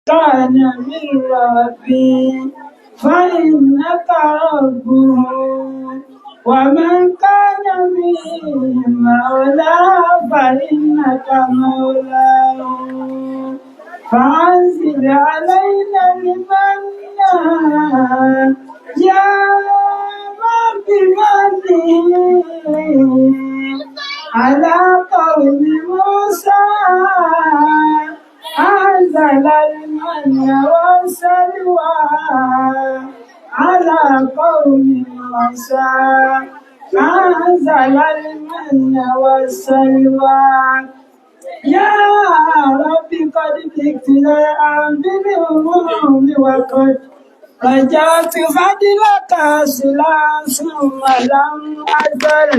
كان من ربي فإنك ربه، ومن كان من مولاه فإنك مولاه. فأنزل علينا المن يا رب بمنه على قوم موسى. أنزل المن والسلوى على قوم موسى، أنزل المن والسلوى. يا رب قد جئت بالهموم، وقد رجعت فضلك سلا ثم لم أزل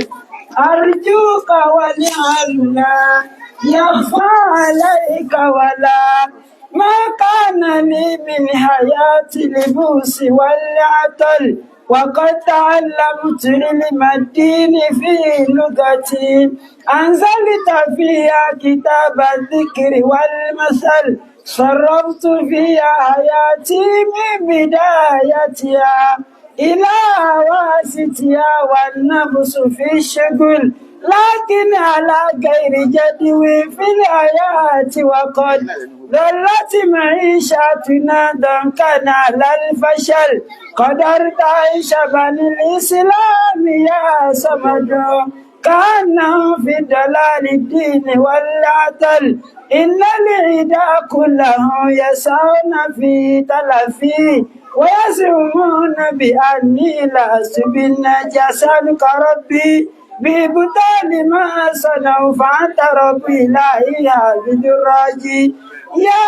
أرجوك، والعلم لا يخفى عليك ولا ما كان لي من حياة البؤس والعطل. وقد تعلمت علم الدين في لغتي أنزلت فيها كتاب الذكر والمثل. صرفت فيها حياتي من بدايتها إلى واسطها، والنفس في الشغل لكن على غير جدوى في الحياة. وقد ظلت معيشتنا ضنكا على الفشل. قدرت عيش بني الإسلام يا صمد كأنه في ضلال الدين والعطل. إن العدا كلهم يسعون في تلفي ويزعمون بأني لست بالنجاسة. ربي بإبطال ما صنعوا، فأنت ربي لا إله بالراجي. يا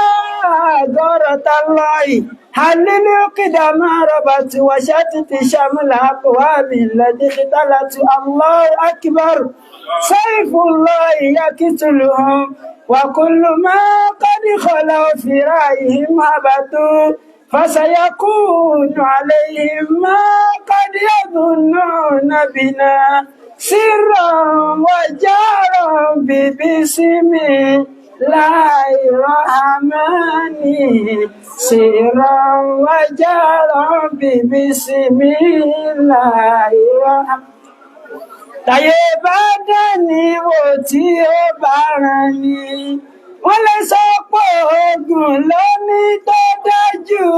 غارة الله، حلل عقد ما ربت وشتت شمل أقوام الذي اختلت. الله أكبر، سيف الله يقتلهم، وكل ما قد خلوا في رأيهم هبطوا، فسيكون عليهم ما قد يظنون بنا سرا وجهرا. ببسم الله الرحمن، سرا وجهرا ببسم الله الرحمن. Táyé bá dání wò tí ó bá ràn ní, wọ́n lè sọ pé oògùn ló ní tó dájú.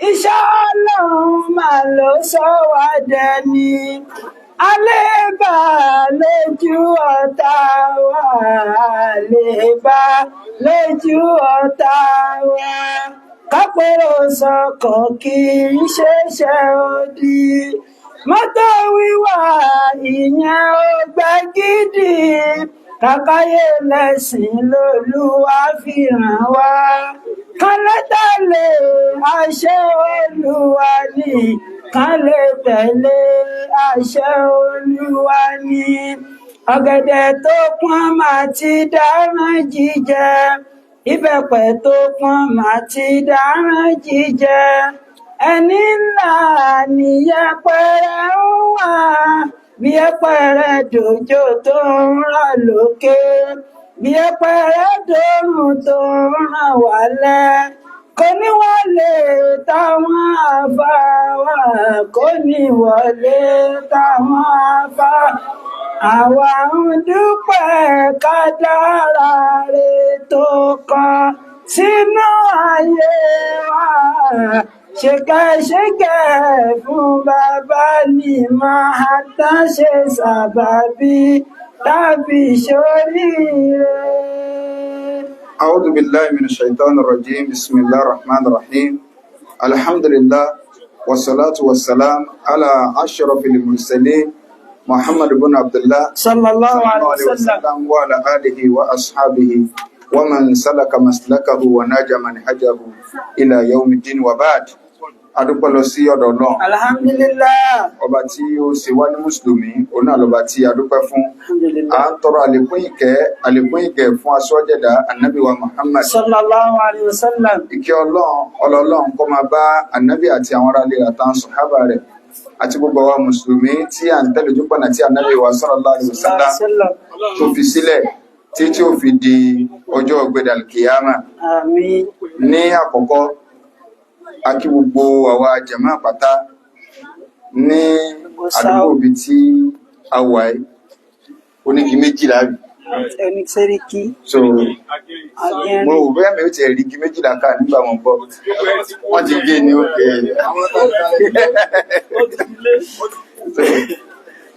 Iṣẹ́ Ọlọ́run mà ló sọ wá dẹni àlébà lójú ọ̀tá wa, àlébà lójú ọ̀tá wa. Kápẹ́rọ sọkọ̀ kì í ṣeéṣe òdì, mọ́tò wíwà ìyẹn ò gbà gidi. Kàkáyé lẹ́sìn lolúwa fi hàn wá, kán lè tẹ̀lé àṣẹ Olúwa ní, kán lè tẹ̀lé àṣẹ Olúwa ní. Ọ̀gẹ̀dẹ̀ tó pọ́n máa ti dáràn jíjẹ, ìbẹ́pẹ tó pọ́n máa ti dáràn jíjẹ. Ẹni ńlá níyẹpẹrẹ ń wà, bí yẹpẹrẹ dòjò tó ń rọ̀ lókè, bí yẹpẹrẹ dòrùn tó ń ràn wálẹ̀, kò ní wọlé táwọn àfa wà, kò ní wọlé táwọn àfa. Àwa ń dúpẹ́ kádàrá rẹ̀ tó kọ sínú ayé wa. Ṣèkẹ́ṣẹkẹ̀ fún bàbá ní máa tán ṣe sábàbí tàbí ṣoríire. أعوذ بالله من الشيطان الرجيم. بسم الله الرحمن الرحيم. الحمد لله والصلاة والسلام على أشرف المرسلين محمد بن عبد الله صلى الله صلى عليه الله عليه وسلم. وسلم وعلى آله وأصحابه ومن سلك مسلكه ونهج منهجه إلى يوم الدين، وبعد. Adúpẹ́ lọ sí ọ̀dọ̀ Ọlọ́run. Alhamdulillah. Ọba tí ó ṣe wá ní mùsùlùmí, òun náà lọ́ba tí a dúpẹ́ fún. À Alhamdulillah. ń tọrọ àlékún ìkẹ́, àlékún ìgẹ̀ fún aṣọ́jẹ̀dá Ànábì wa Muhammad. صلى الله عليه وسلم. Ìkẹ́ Ọlọ́run, ọlọ́run kó máa bá Ànábì àti àwọn aráalé rẹ̀ àtàwọn sàhábà rẹ̀ àti gbogbo àwa mùsùlùmí tí à ń tẹ̀lé ojúpọ̀nà tí Ànábì wa صلى الله عليه صلى الله وسلم عليه وسلم. tó fi sílẹ̀. tí tí ó fi di ọjọ́ ọ̀gbẹ̀dàlkìyàmà. Àmín. Ní àkọ́kọ́, a kí gbogbo àwa jàmáà pátá ní àdúgbò ibi tí a wà yìí, onígi méjìlá rí. Ẹni sẹ́ríkì. So Agẹ́rin. Mo rò bóyá mi ò tiẹ̀ rí igi méjìlá ká nígbà wọn bọ̀, wọ́n ti gé ní òkè.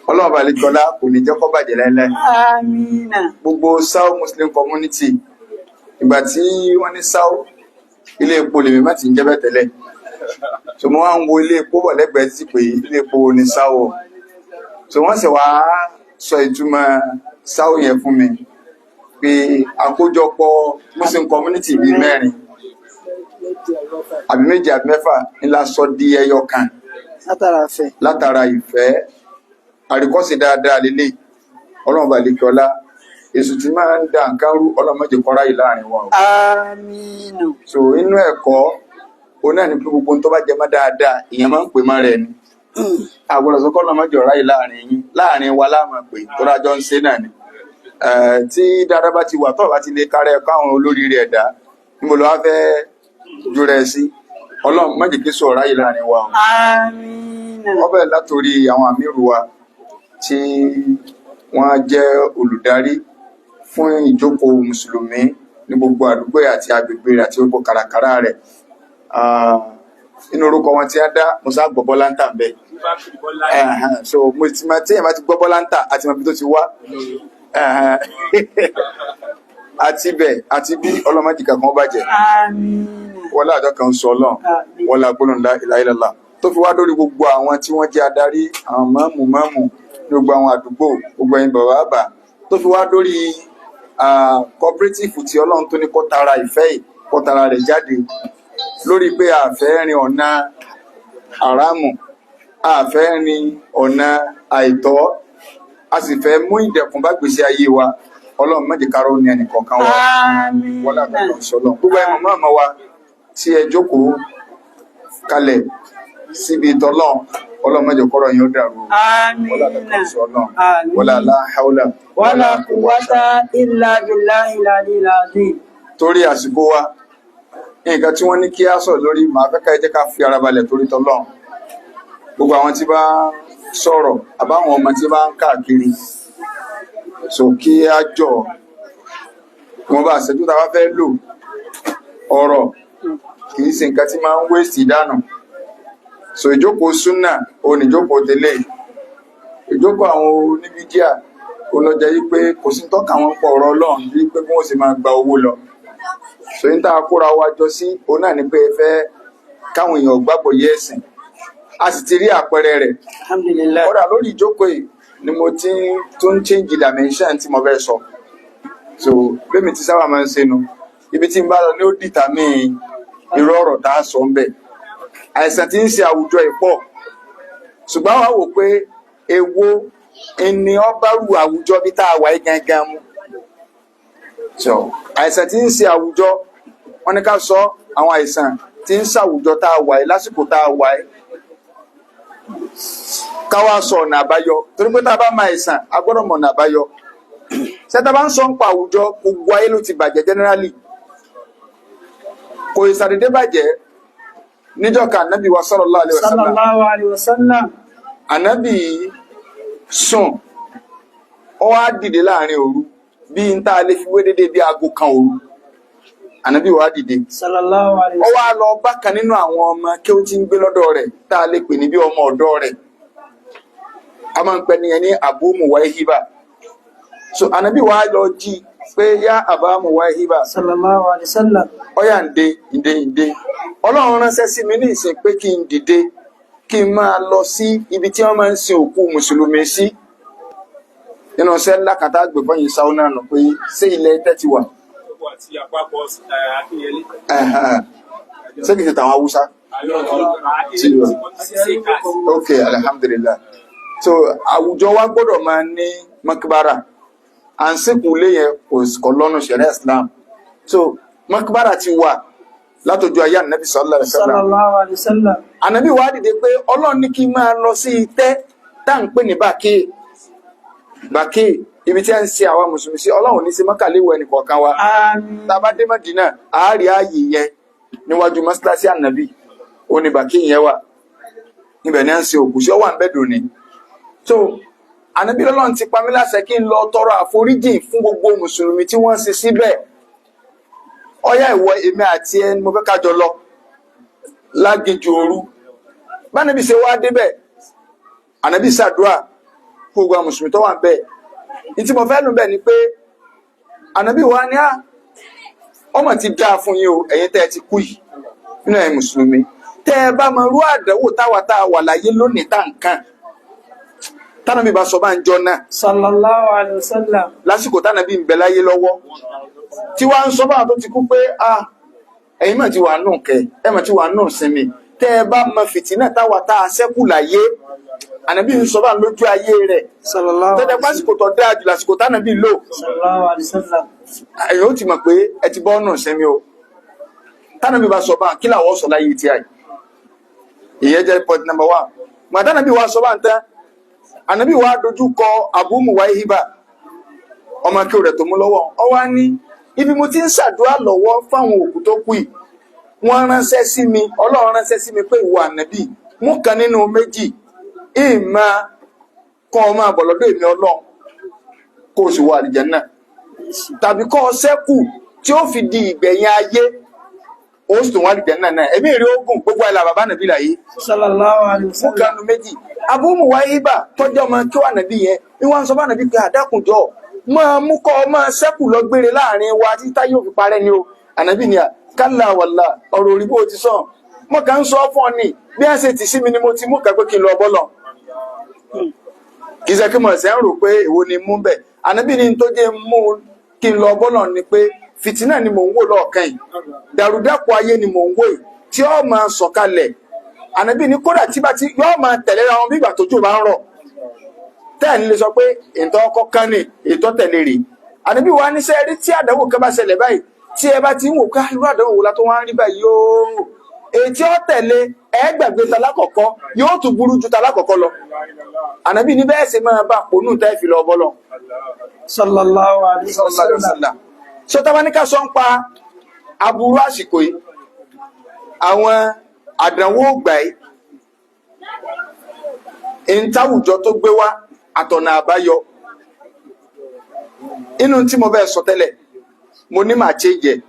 Ọlọ́run balẹ̀kọ́lá kò ní jẹ́ kó bàjẹ́ láéláé. Amina. Gbogbo South Muslim Community, ìgbà tí wọ́n ní South, ilé epo lèmi má ti ń jẹ́ bẹ́ẹ̀ tẹ́lẹ̀. So mo wá ń wo ilé epo bọ̀ lẹ́gbẹ̀ẹ́ sí pé ilé epo ní South. So wọ́n sì wá sọ ìtumọ̀ South yẹn fún mi pé àkójọpọ̀ Muslim Community bíi mẹ́rin àbí méje àbí mẹ́fà ńlá sọ di ẹyọ kan. Látara fẹ́. Látara ìfẹ́, àríkọ́sí dáadáa lélẹ̀. Ọlọ́run balẹ̀kọ́lá, èṣù tí máa ń da nǹkan rú, Ọlọ́run má jẹ́ kó ráyè láàrin wa o. Amina. So inú ẹ̀kọ́ òun náà ni pé gbogbo ohun tó bá jẹ mọ́ dáadáa, ìyẹn máa ń pè mọ́ rẹ̀ ni. Àgbọ̀dọ̀ sọ kọ́ má jẹ́ ráyè láàrin yín, láàrin wa láàmú pé tó rájọ ń ṣe náà ni. Tí dáadáa bá ti wà, tó bá ti lè kárẹ̀ káwọn olóríire ẹ̀dá níbo ló wá fẹ́ ju rẹ̀ sí? Ọlọ́run má jẹ́ kí sọ̀rọ̀ ráyè láàrin wa o. Amina. Wọ́n bẹ̀rẹ̀ látòrí àwọn àmírù wa tí wọ́n jẹ́ olùdarí fún ìjókòó mùsùlùmí ní gbogbo àdúgbò àti agbègbè rẹ̀ àti gbogbo kàràkàrà rẹ̀. Inú orúkọ wọn tí a dá musa gbọ́ bọ́lá ń tà ń bẹ̀. So mo ti máa téèyàn bá ti gbọ́ bọ́lá ń tà àti mọ̀ ibi tó ti wá. Àti bẹ̀ àti bí ọlọ́mọdé kankan bàjẹ́. Amina. Wọlé àjọ kan sọ Ọlọ́run. Àmín. Wọlé agbóhùn la ilaha illallah tó fi wá lórí gbogbo àwọn tí wọ́n jẹ́ adarí, àwọn mọ́ọ̀mù mọ́ọ̀mù ní gbogbo àwọn àdúgbò, gbogbo ẹ̀yin bàbá bàbá, tó fi wá lórí cooperative tí Ọlọ́run tó ní kó tara ìfẹ́ yìí, kó tara rẹ̀ jáde lórí pé àfẹ́ rin ọ̀nà àràmù, àfẹ́ rin ọ̀nà àìtọ́, a sì fẹ́ mú ìdẹ̀kùn bá gbèsè ayé wa. Ọlọ́run má jẹ́ kárọ́ ní ẹnìkọ̀ọ̀kan wa. Wọlé Amina. àgbàdo sọlọ, gbogbo ẹ̀ mọ̀mọ́ àmọ́ wa tí ẹ jókòó kalẹ̀ síbi tọ́lọ́n, Ọlọ́run má jẹ́ kọ́rọ̀ yín ó dàrú. Wọlé àgbàdo Amina. sọlọ, Àmín. wọlé aláhàúlà. Wala quwwata illa billahi al-aliyyil azim. Torí àsìkò wa, nǹkan tí wọ́n ní kí á sọ̀rọ̀ lórí, màá fẹ́ ká ẹ jẹ́ ká fi ara balẹ̀ torí tọ́lọ́n. Gbogbo àwọn tí bá ń sọ̀rọ̀ àbáwọn ọmọ tí bá ń káàkiri, so kí á jọ wọn bá ṣẹ́jú tá a bá fẹ́ lò. Ọ̀rọ̀ kì í ṣe nǹkan tí máa ń wéèsì dànù. So ìjókòó súnà òun ìjókòó tẹ́lẹ̀, ìjókòó àwọn oníbídíà olọjà yìí pé kò sí tọ́ka wọn pọ̀ ọ̀rọ̀ Ọlọ́run yìí pé bí wọ́n sì máa gba owó lọ. So ní tá a kóra wa jọ sí òun náà ni pé ẹ fẹ́ káwọn èèyàn gbàgbọ́ yé ẹ̀sìn, a sì ti rí àpẹẹrẹ rẹ̀. Alhamdulillah. Kódà lórí ìjókòó yìí ni mo ti tún change dimension tí mo fẹ́ sọ. So bẹ́ẹ̀ ti sábà máa ń ṣe nu, ibi tí n bá lọ ní ó determine irú ọ̀rọ̀ tá a sọ ń bẹ̀. Àìsàn tí ń ṣe àwùjọ ìpọ̀, ṣùgbọ́n wàá wò pé èwo ni ọ bá rú àwùjọ bí tá a wà yìí gangan mu. So àìsàn tí ń ṣe àwùjọ, wọn ní ká sọ àwọn àìsàn tí ń ṣàwùjọ tá a wà yìí lásìkò tá a wà yìí, ká wá sọ ọ̀nà àbáyọ, torí pé tá a bá máa àìsàn, a gbọ́dọ̀ mọ̀ ọ̀nà àbáyọ. Ṣé tá a bá ń sọ ń pa àwùjọ, gbogbo ayé ló ti bàjẹ́ generally, kò ìsàdédé bàjẹ́. Níjọ́ kan, Ànábì wa sallallahu alaihi wasallam, Sallallahu alaihi wasallam. Ànábì sùn, ó wá dìde láàrin òru, bí n tá a lè fi wé dédé bí aago 1 òru. Ànábì wá dìde. Sallallahu alaihi Ó wasallam. wá lọ bákan nínú àwọn ọmọ kí ó ti ń gbé lọ́dọ̀ rẹ̀ tá a lè pè ní bí ọmọ ọ̀dọ́ rẹ̀, a máa ń pè nìyẹn ní Abu Muwaihiba. So Ànábì wá lọ jí pé, "Yá Aba Muwaihiba." Sallallahu alaihi wasallam. Ọyà ǹde ǹde ǹde, Ọlọ́run ránṣẹ́ sí mi ní ìsìn pé kí n dìde, kí n máa lọ sí ibi tí wọ́n máa ń sin òkú mùsùlùmí sí. Nínú iṣẹ́ ńlá kan tá a gbé fọyín sáúnà nù pé ṣé ilẹ̀ tẹ́ ti wà. Àti àpapọ̀ Akínyẹlé. Ẹ̀hẹ̀n. Ṣé kìí ṣe tàwọn Haúsá? Ok, alhamdulillah. So àwùjọ wa gbọ́dọ̀ máa ní makbara. À ń sìnkú ilé yẹn kò lọ́nu ṣẹ̀ríà Islam. So makbara ti wà látọjú ayé Ànábì sallallahu alaihi wasallam. Sallallahu alaihi wasallam. Ànábì wá dìde pé Ọlọ́run ní kí n máa lọ sí itẹ́ tá à ń pè ní Bàkí. Bàkí Ibi tí a ń ṣe àwa mùsùlùmí sí, Ọlọ́run ní sí Mọ́kà léwọ̀ ẹnìkọ̀ọ̀kan wa. Àmín. Tá a bá dé Mádínà, àárí ààyè yẹn níwájú mọ́sálásí ànàbì, ó ní bàkí yẹn wà. Ibẹ̀ ni à ń ṣe òkú sí, ọwọ́ à ń bẹ̀ dòní. So ànàbí lọ́lọ́run ti pa mí láṣẹ kí n lọ tọrọ àforíjì fún gbogbo mùsùlùmí tí wọ́n ṣe síbẹ̀. Ọyá, ìwọ, èmi àti ẹni mo fẹ́ kájọ lọ láginjù òru. Bánabi ṣe wá débẹ̀, ànàbí ṣàdúrà fún gbogbo àwọn mùsùlùmí tó wà ń bẹ̀. Ní tí mo fẹ́ lù bẹ̀ ni pé ànàbí wa ní á ọmọ ti dáa fún yín o, ẹ̀yin tẹ́ ẹ ti kú yìí nínú ẹ̀yin mùsùlùmí, tẹ́ ẹ bá mọ irú àdánwò táwa tá a wà láyé lónìí tá nǹkan tánàbí bá sọ bá ń jọ náà Sallallahu alayhi wa sallam. lásìkò tánàbí ń bẹ láyé lọ́wọ́, tí wàá ń sọ báwọn tó ti kú pé a ẹ̀yin mà ti wà nù kẹ, ẹ mà ti wà nù sinmi, tẹ́ ẹ bá mọ fìtínà táwa tá a ṣẹ́kù láyé. Ànàbí ń sọ bá lójú ayé rẹ̀. Sallallahu tẹ́tẹ́ pásìkò tó dáa jù lásìkò tánàbí lò. Sallallahu alayhi wa sallam. Ẹ̀yin ó ti mọ̀ pé ẹ ti bọ́ nù sinmi o. Tánàbí bá sọ bá, kí làwọ̀ sọ láyé tí a yìí? Ìyẹn jẹ́ point number one. Mà tánàbí wa sọ bá ń tán, ànàbí wa dojú kọ Abu Muwaihiba, ọmọ kí o rẹ̀ tó mú lọ́wọ́. Ọ wá ní ibi mo ti ń ṣàdúrà lọ́wọ́ fáwọn òkú tó kú yìí, wọ́n ránṣẹ́ sí mi, Ọlọ́run ránṣẹ́ sí mi pé ìwọ ànàbí, mú kan nínú méjì: ìmọ̀ kọ́ ọ máa bọ̀ lọ́dọ̀ èmi Ọlọ́run kó o sì wọ àlìjánnà, tàbí kọ́ ọ sẹ́kù tí ó fi di ìgbẹ̀yìn ayé, ó sì tún wọ àlìjánnà náà, ẹ̀mí ìrí ogun gbogbo àìlà bàbá nàbí láyé. Sallallahu alayhi wa Mú sallam. kanu méjì. Abu Muwaihiba tọ́jú ọmọ kí wà nàbí yẹn ní wọ́n sọ bá nàbí pé àdákùnjọ máa mú kọ́ ọ máa sẹ́kù lọ gbére láàrin wa títí táyé òfin parẹ́ ni o. Ànàbí ni à kálá wàlà ọ̀rọ̀ òrí bó ti sọ, mo kàn ń sọ fún ọ ni bí wọ́n ṣe tì sí mi ni mo ti mú kàn pé kí n lọ bọ́lọ̀, kì í ṣe kí mo ṣe ń rò pé èwo ni mú bẹ̀. Ànàbí ni tó jẹ́ mú kí n lọ bọ́lọ̀ ni pé fìtínà ni mò ń wò lọ́ọ̀kan yìí, dàrúdàpọ̀ ayé ni mò ń wò yìí tí ó máa sọ̀kalẹ̀. Ànàbí ni kódà tí bá ti yóò máa tẹ̀lé ra wọn bí ìgbà tójò bá ń rọ̀, tẹ́ẹ̀ ní lè sọ pé ìtọ́ ọkọ̀ kan ní ìtọ́ tẹ̀lé rè. Ànàbí wa ní sẹ́ẹ̀rí tí àdánwò kan bá ṣẹlẹ̀ báyìí, tí ẹ bá ti ń wò ká irú àdánwò wo la tó wá ń rí báyìí yóò, èyí tí ó tẹ̀lé ẹ gbàgbé talákọ̀ọ́kọ́, yóò tún burú ju talákọ̀ọ́kọ́ lọ. Ànàbí ní bẹ́ẹ̀ sì máa bá ponú tẹ́ fi lọ bọ́lọ̀. Sallallahu alayhi wa Sallallahu alaihi sallam. Wasallam. So tá bá ní ká sọ ń pa aburú àsìkò yìí, àwọn àdánwò ògbà yìí, ìntàwùjọ tó gbé wá àtọ̀nà àbáyọ, inú tí mo fẹ́ sọ tẹ́lẹ̀, mo ní màá change ẹ̀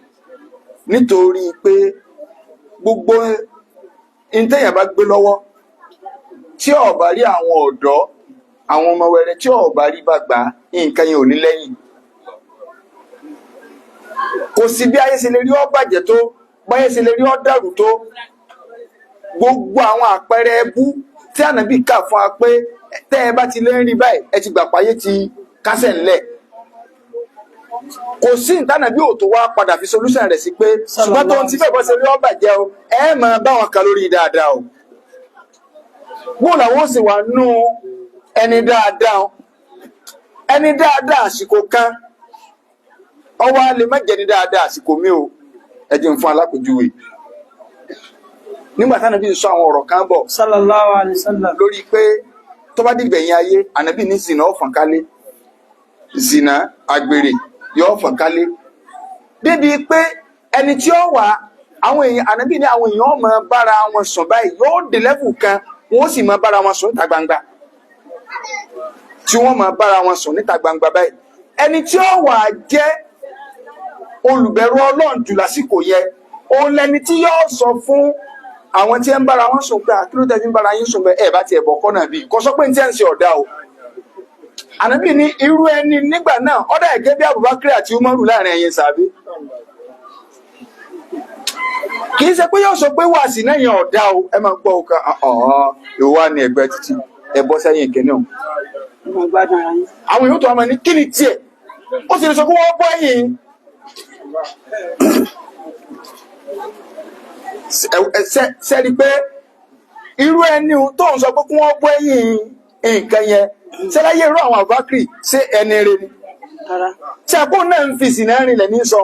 nítorí pé gbogbo ìntẹ̀yàn bá gbé lọ́wọ́, tí ó bá rí àwọn ọ̀dọ́, àwọn ọmọ wẹrẹ, tí ó bá rí bá gbà á, nǹkan yẹn ò ní lẹ́yìn. Kò sí bí ayé ṣe lè rí ọ bàjẹ́ tó, báyé ṣe lè rí ọ dàrú tó, gbogbo àwọn àpẹẹrẹ ẹbú tí ànábì kà fún wa pé tẹ́ ẹ bá ti lè ń rí báyìí, ẹ ti gbà páyé ti kásẹ̀ ńlẹ̀. Kò sí ìtànàbí ò tó wá padà fi solution rẹ̀ sí pé ṣùgbọ́n tó ń ti bẹ́ẹ̀ bọ́ ṣe rí ọ bàjẹ́ o, ẹ máa bá wọn kan lórí dáadáa o. Bó làwọn ó sì wà nú ẹni dáadáa o. Ẹni dáadáa àsìkò kan ọwọ́ a lè má jẹ́ ní dáadáa àsìkò mi o. Ẹ jẹ́ n fún alápèjúwe. Nígbà táwọn ẹbí sọ àwọn ọ̀rọ̀ kan bọ̀ Sallallahu alayhi wa sallam. lórí pé tó bá dìgbẹ̀yìn ayé, ànábì ní zina ó fọ́n kálé, zina àgbèrè yóò fọ́n kálé, débi pé ẹni tí ó wà àwọn èèyàn, ànábì ní àwọn èèyàn máa bára wọn sùn báyìí, yóò dé level kan, wọn ó sì máa bára wọn sùn níta gbangba, tí wọ́n máa bára wọn sùn níta gbangba báyìí. Ẹni tí ó wà jẹ́ olùbẹ̀rù Ọlọ́run jù lásìkò yẹ, òun lẹni tí yóò sọ fún àwọn tí ń bára wọn sùn pé àkíló tẹ́ fi ń bára yín sùn bẹ́ẹ̀, ẹ̀ bá tiẹ̀ bọ̀ kọ́nà bíi kò sọ pé ní tí ẹ̀ ń ṣe ọ̀dà o. Ànábì ní irú ẹni nígbà náà ọ̀dà ẹ̀gẹ́ bí Abubakar àti Umaru láàrin ẹ̀yin sàbí. Kì í ṣe pé yóò sọ pé wàásì náà yẹn ọ̀dà o. Ẹ máa gbọ́ ọkàn ọ̀hún ìwà ní ẹgbẹ́ títì, ẹ bọ́ sẹ́yìn ìkíní o. Ẹ máa gbádùn ara yín. Àwọn yóò tó wá máa ní kí ni tiẹ̀, ó sì lè sọ pé wọ́n bọ́ ẹ̀yìn. Sẹ́ni pé irú ẹni tó ń sọ pé kí wọ́n bọ́ ẹ̀yìn nǹkan yẹn, sẹ́láyé irú àwọn Abubakar ṣé ẹni rẹ ni? Rárá. Tí àpò náà ń fi sìnà rinlẹ̀ ní sọ,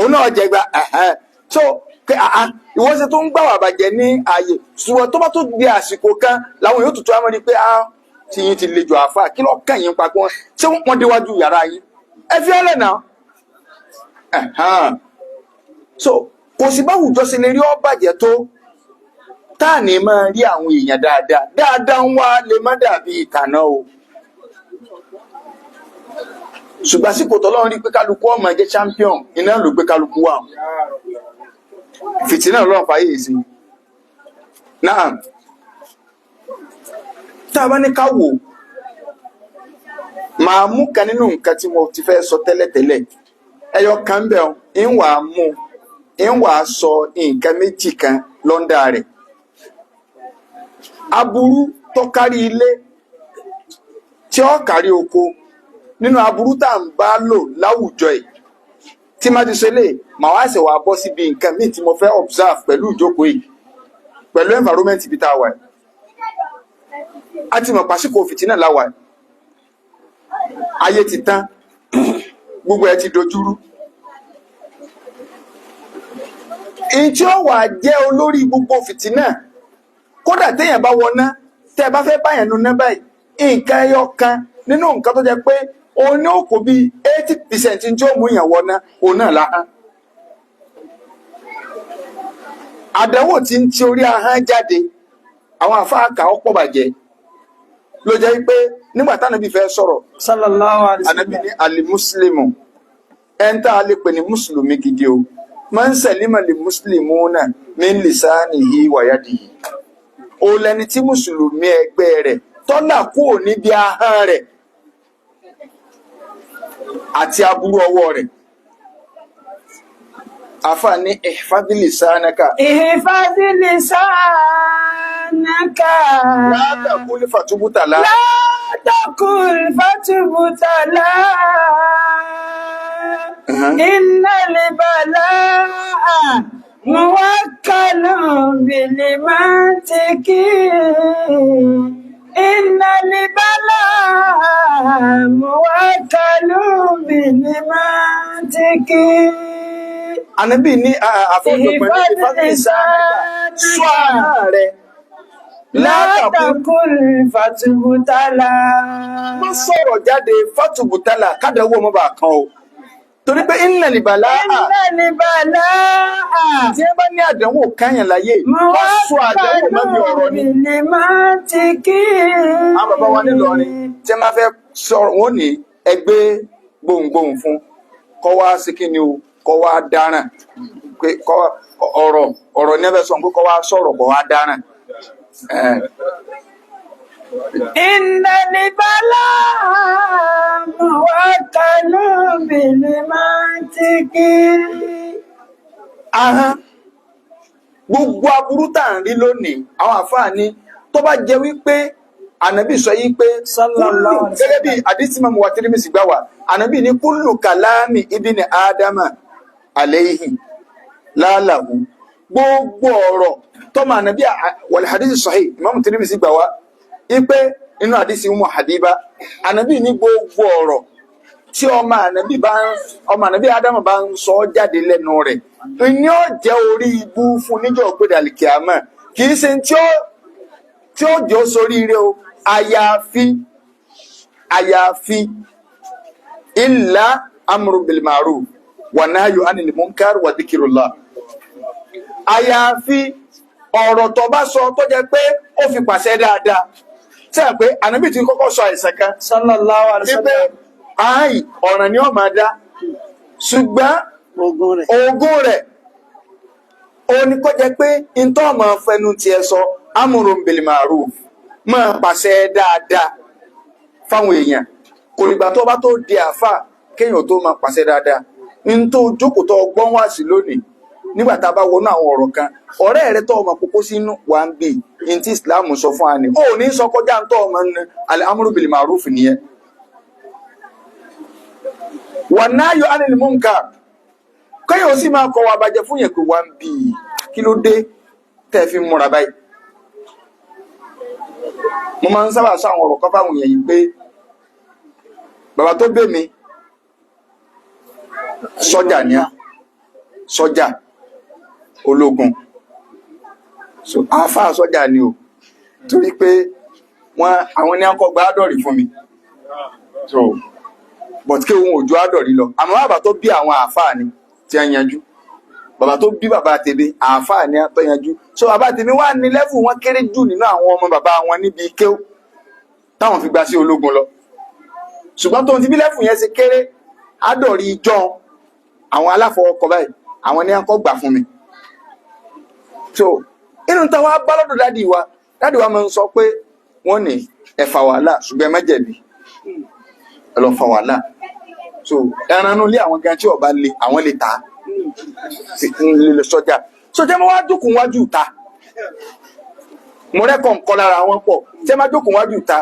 òun náà jẹgba ẹ̀hẹ́n. So pé àá ìwọ ṣe tó ń gbà wà bàjẹ́ ní ààyè, ṣùgbọ́n tó bá tó di àsìkò kan làwọn yóò tutù àmọ́ ni pé ah Tí yín ti le jù àáfàá, kí ló kàn yín papọ̀? Ṣé wọ́n déwájú yàrá yín? Ẹ fi ọ́lẹ̀ náà. Ẹ̀hán. So kò sí báwùjọ ṣe lè rí ọ bàjẹ́ tó, tá à ní máa rí àwọn èèyàn dáadáa dáadáa ń wá lè má dàbí ìtànà o. Ṣùgbọ́n àsìkò tọ́lọ́run rí pé kálukú ọmọ jẹ́ champion, iná ló gbé kálukú wà. Fìtínà lọ́run fàyè sí náà. Tá a bá ní ká wò, màá mú kan nínú nǹkan tí mo ti fẹ́ sọ tẹ́lẹ̀tẹ́lẹ̀, ẹyọ kan bẹ̀ ọ́, ń wàá mú, ń wàá sọ nǹkan méjì kan lọ́ndà rẹ̀. Aburú tó kárí ilé tí ó kárí oko nínú aburú tá à ń bá lò láwùjọ yìí, tí má ti ṣe lè màá wá ṣe wàá bọ́ síbi nǹkan míì tí mo fẹ́ observe pẹ̀lú ìjókòó yìí, pẹ̀lú environment ibi tá a wà yìí. A ti mọ̀ pàṣípò fìtínà láwà yìí. Ayé ti tán, gbogbo ẹ ti dojúrú. Èyí tí ó wà jẹ́ olórí gbogbo fìtínà, kódà téèyàn bá wọná, tẹ́ ẹ bá fẹ́ báyàn nu ná báyìí, nǹkan ẹyọ kan nínú nǹkan tó jẹ́ pé òun ní ó kó bíi 80% tí ó mú yàn wọná, òun náà láhán. Àdánwò tí ń ti orí ahọ́n jáde, àwọn àfáà kà ó pọ̀ bàjẹ́. Ló jẹ́ pé nígbà tánàbí fẹ́ sọ̀rọ̀, Sallallahu alaihi ànábì wasallam. ní alimuslimu, ẹn tá a lè pè ní mùsùlùmí gidi o, máa ń sẹ̀límà lè mùsùlùmí náà min lisanihi wa yadihi. Ó lẹni tí mùsùlùmí ẹgbẹ́ rẹ̀ tọ́lá kúrò níbi ahọ́n rẹ̀ àti aburú ọwọ́ rẹ̀. Àfáà ní ihfadh lisanaka. احفظ لسانك. La taqul fatubtala. لا تقل فتبتلى. إن البلاء موكل بالمنطق، إن البلاء موكل بالمنطق. Ànábì ní àfọ́jọpọ̀ ní احفظ ihfadh lisanaka, ṣọ́ لسانك ahọ́n rẹ̀. لا La taqul تقل فتبتلى. Má sọ̀rọ̀ jáde, fatubtala, kádàwó ọmọ bá kan o, torí pé innal balaa إن البلاء tí ẹ bá ní àdánwò káyàn láyé, wọ́n sọ àdánwò موكل mọ́ bí ọ̀rọ̀ ni. بالمنطق. Àwọn bàbá wa nílọrin tí ẹ máa fẹ́ sọ̀rọ̀, wọ́n ní ẹgbẹ́ gbohùngbohùn fún kọ́ wá sí kí ni o, kọ́ wá dáràn, pé kọ́ ọ̀rọ̀ ọ̀rọ̀ ní ẹ fẹ́ sọ pé kọ́ wá sọ̀rọ̀, kọ́ wá dáràn. إن البلاء موكل بالمنطق. Ahọ́n, gbogbo aburú tá à ń rí lónìí, àwọn àfáà ní tó bá jẹ́ wípé ànábì sọ yìí pé kúlù Sallallahu alaihi gẹ́gẹ́ bí wasallam. àdìsí mọ́mú wa Tirmidhi gbà wá, ànábì ní kúlù kàlámì ibni ádámà àléhì láàlàhù, gbogbo ọ̀rọ̀ tọ́mọ ànábì wal hadith sahih, Imam Tirmidhi gbà wá ipe inú àdìsí Ummu Habiba, ànábì ní gbogbo ọ̀rọ̀ tí ọmọ ànábì bá ń ọmọ ànábì ádámà bá ń sọ jáde lẹ́nu rẹ̀ ní ó jẹ́ orí ibú fún níjọ́ ògbédè àlìkìámà, kì í ṣe tí ó jẹ́ ó soríire o, àyàfi illa amru bil ma'ruf wa nahyu anil munkar wa dhikrullah, àyàfi ọ̀rọ̀ tó bá sọ tó jẹ́ pé ó fi pàṣẹ dáadáa. Tí a pé ànábì ti kọ́kọ́ sọ àìsàn kan Sallallahu alaihi wípé wasallam. ààyè ọ̀ràn ni ó máa dá, ṣùgbọ́n Ogun rẹ̀. ogún rẹ̀ ó ní kó jẹ́ pé ntọ́ ọmọ fẹnu tiẹ̀ sọ amrun bil ma'ruf, máa pàṣẹ dáadáa fáwọn èèyàn. Kò nígbà tó bá tó di àáfà kéèyàn tó máa pàṣẹ dáadáa. Ntọ́ jókòó tó gbọ́n wá sí lónìí, nígbà tá a bá wọnú àwọn ọ̀rọ̀ kan, ọ̀rẹ́ rẹ tó ọmọ kókó sínú wà ń bì ní tí Islam sọ fún wa ni ó ní sọ kọjá ntọ́ ọmọ ní al-amru bil ma'ruf nìyẹn, wà nahyu anil munkar, kéèyàn sì máa kọ̀ wà bàjẹ́ fún yẹn pé wà ń bì kí ló dé tẹ́ fi múra báyìí. Mo máa ń sábà sọ àwọn ọ̀rọ̀ kan fáwọn èèyàn yìí pé bàbá tó bẹ̀ mí sọ́jà ni á, sọ́jà ológun, so àáfàá sọ́jà ni o, torí pé Wọn àwọn ní akọ gba àdọ̀rí fún mi. So but kí òun ò ju àdọ̀rí lọ. Àmọ́ bàbá tó bí àwọn àáfàá ni tí a yanjú. Bàbá tó bí bàbá tèmi àáfàá ni tó yanjú. So bàbá tèmi wà ní lẹ́fù wọn kéré jù nínú àwọn ọmọ bàbá wọn níbi kéw táwọn fi gba sí ológun lọ. Ṣùgbọ́n tóun ti bí lẹ́fù yẹn ṣe kéré, àdọ̀rí jọ àwọn aláfọwọ́kọ báyìí, àwọn ní akọ gbà fún mi. So inú ta wá bá lọ́dọ̀ dádì wa, dádì wa máa ń sọ pé wọ́n ní ẹ fa wàhálà ṣùgbọ́n ẹ má jẹ̀bi, ẹ lọ fa wàhálà. So ẹran inú ilé àwọn gan tí ọba le, àwọn lè tà á ń lè lọ sọ́jà. So jẹ́ mo wá jókòó wájú ta, mo rẹ́kọ̀ nǹkan lára wọn pọ̀. Tí ẹ má jókòó wájú ta,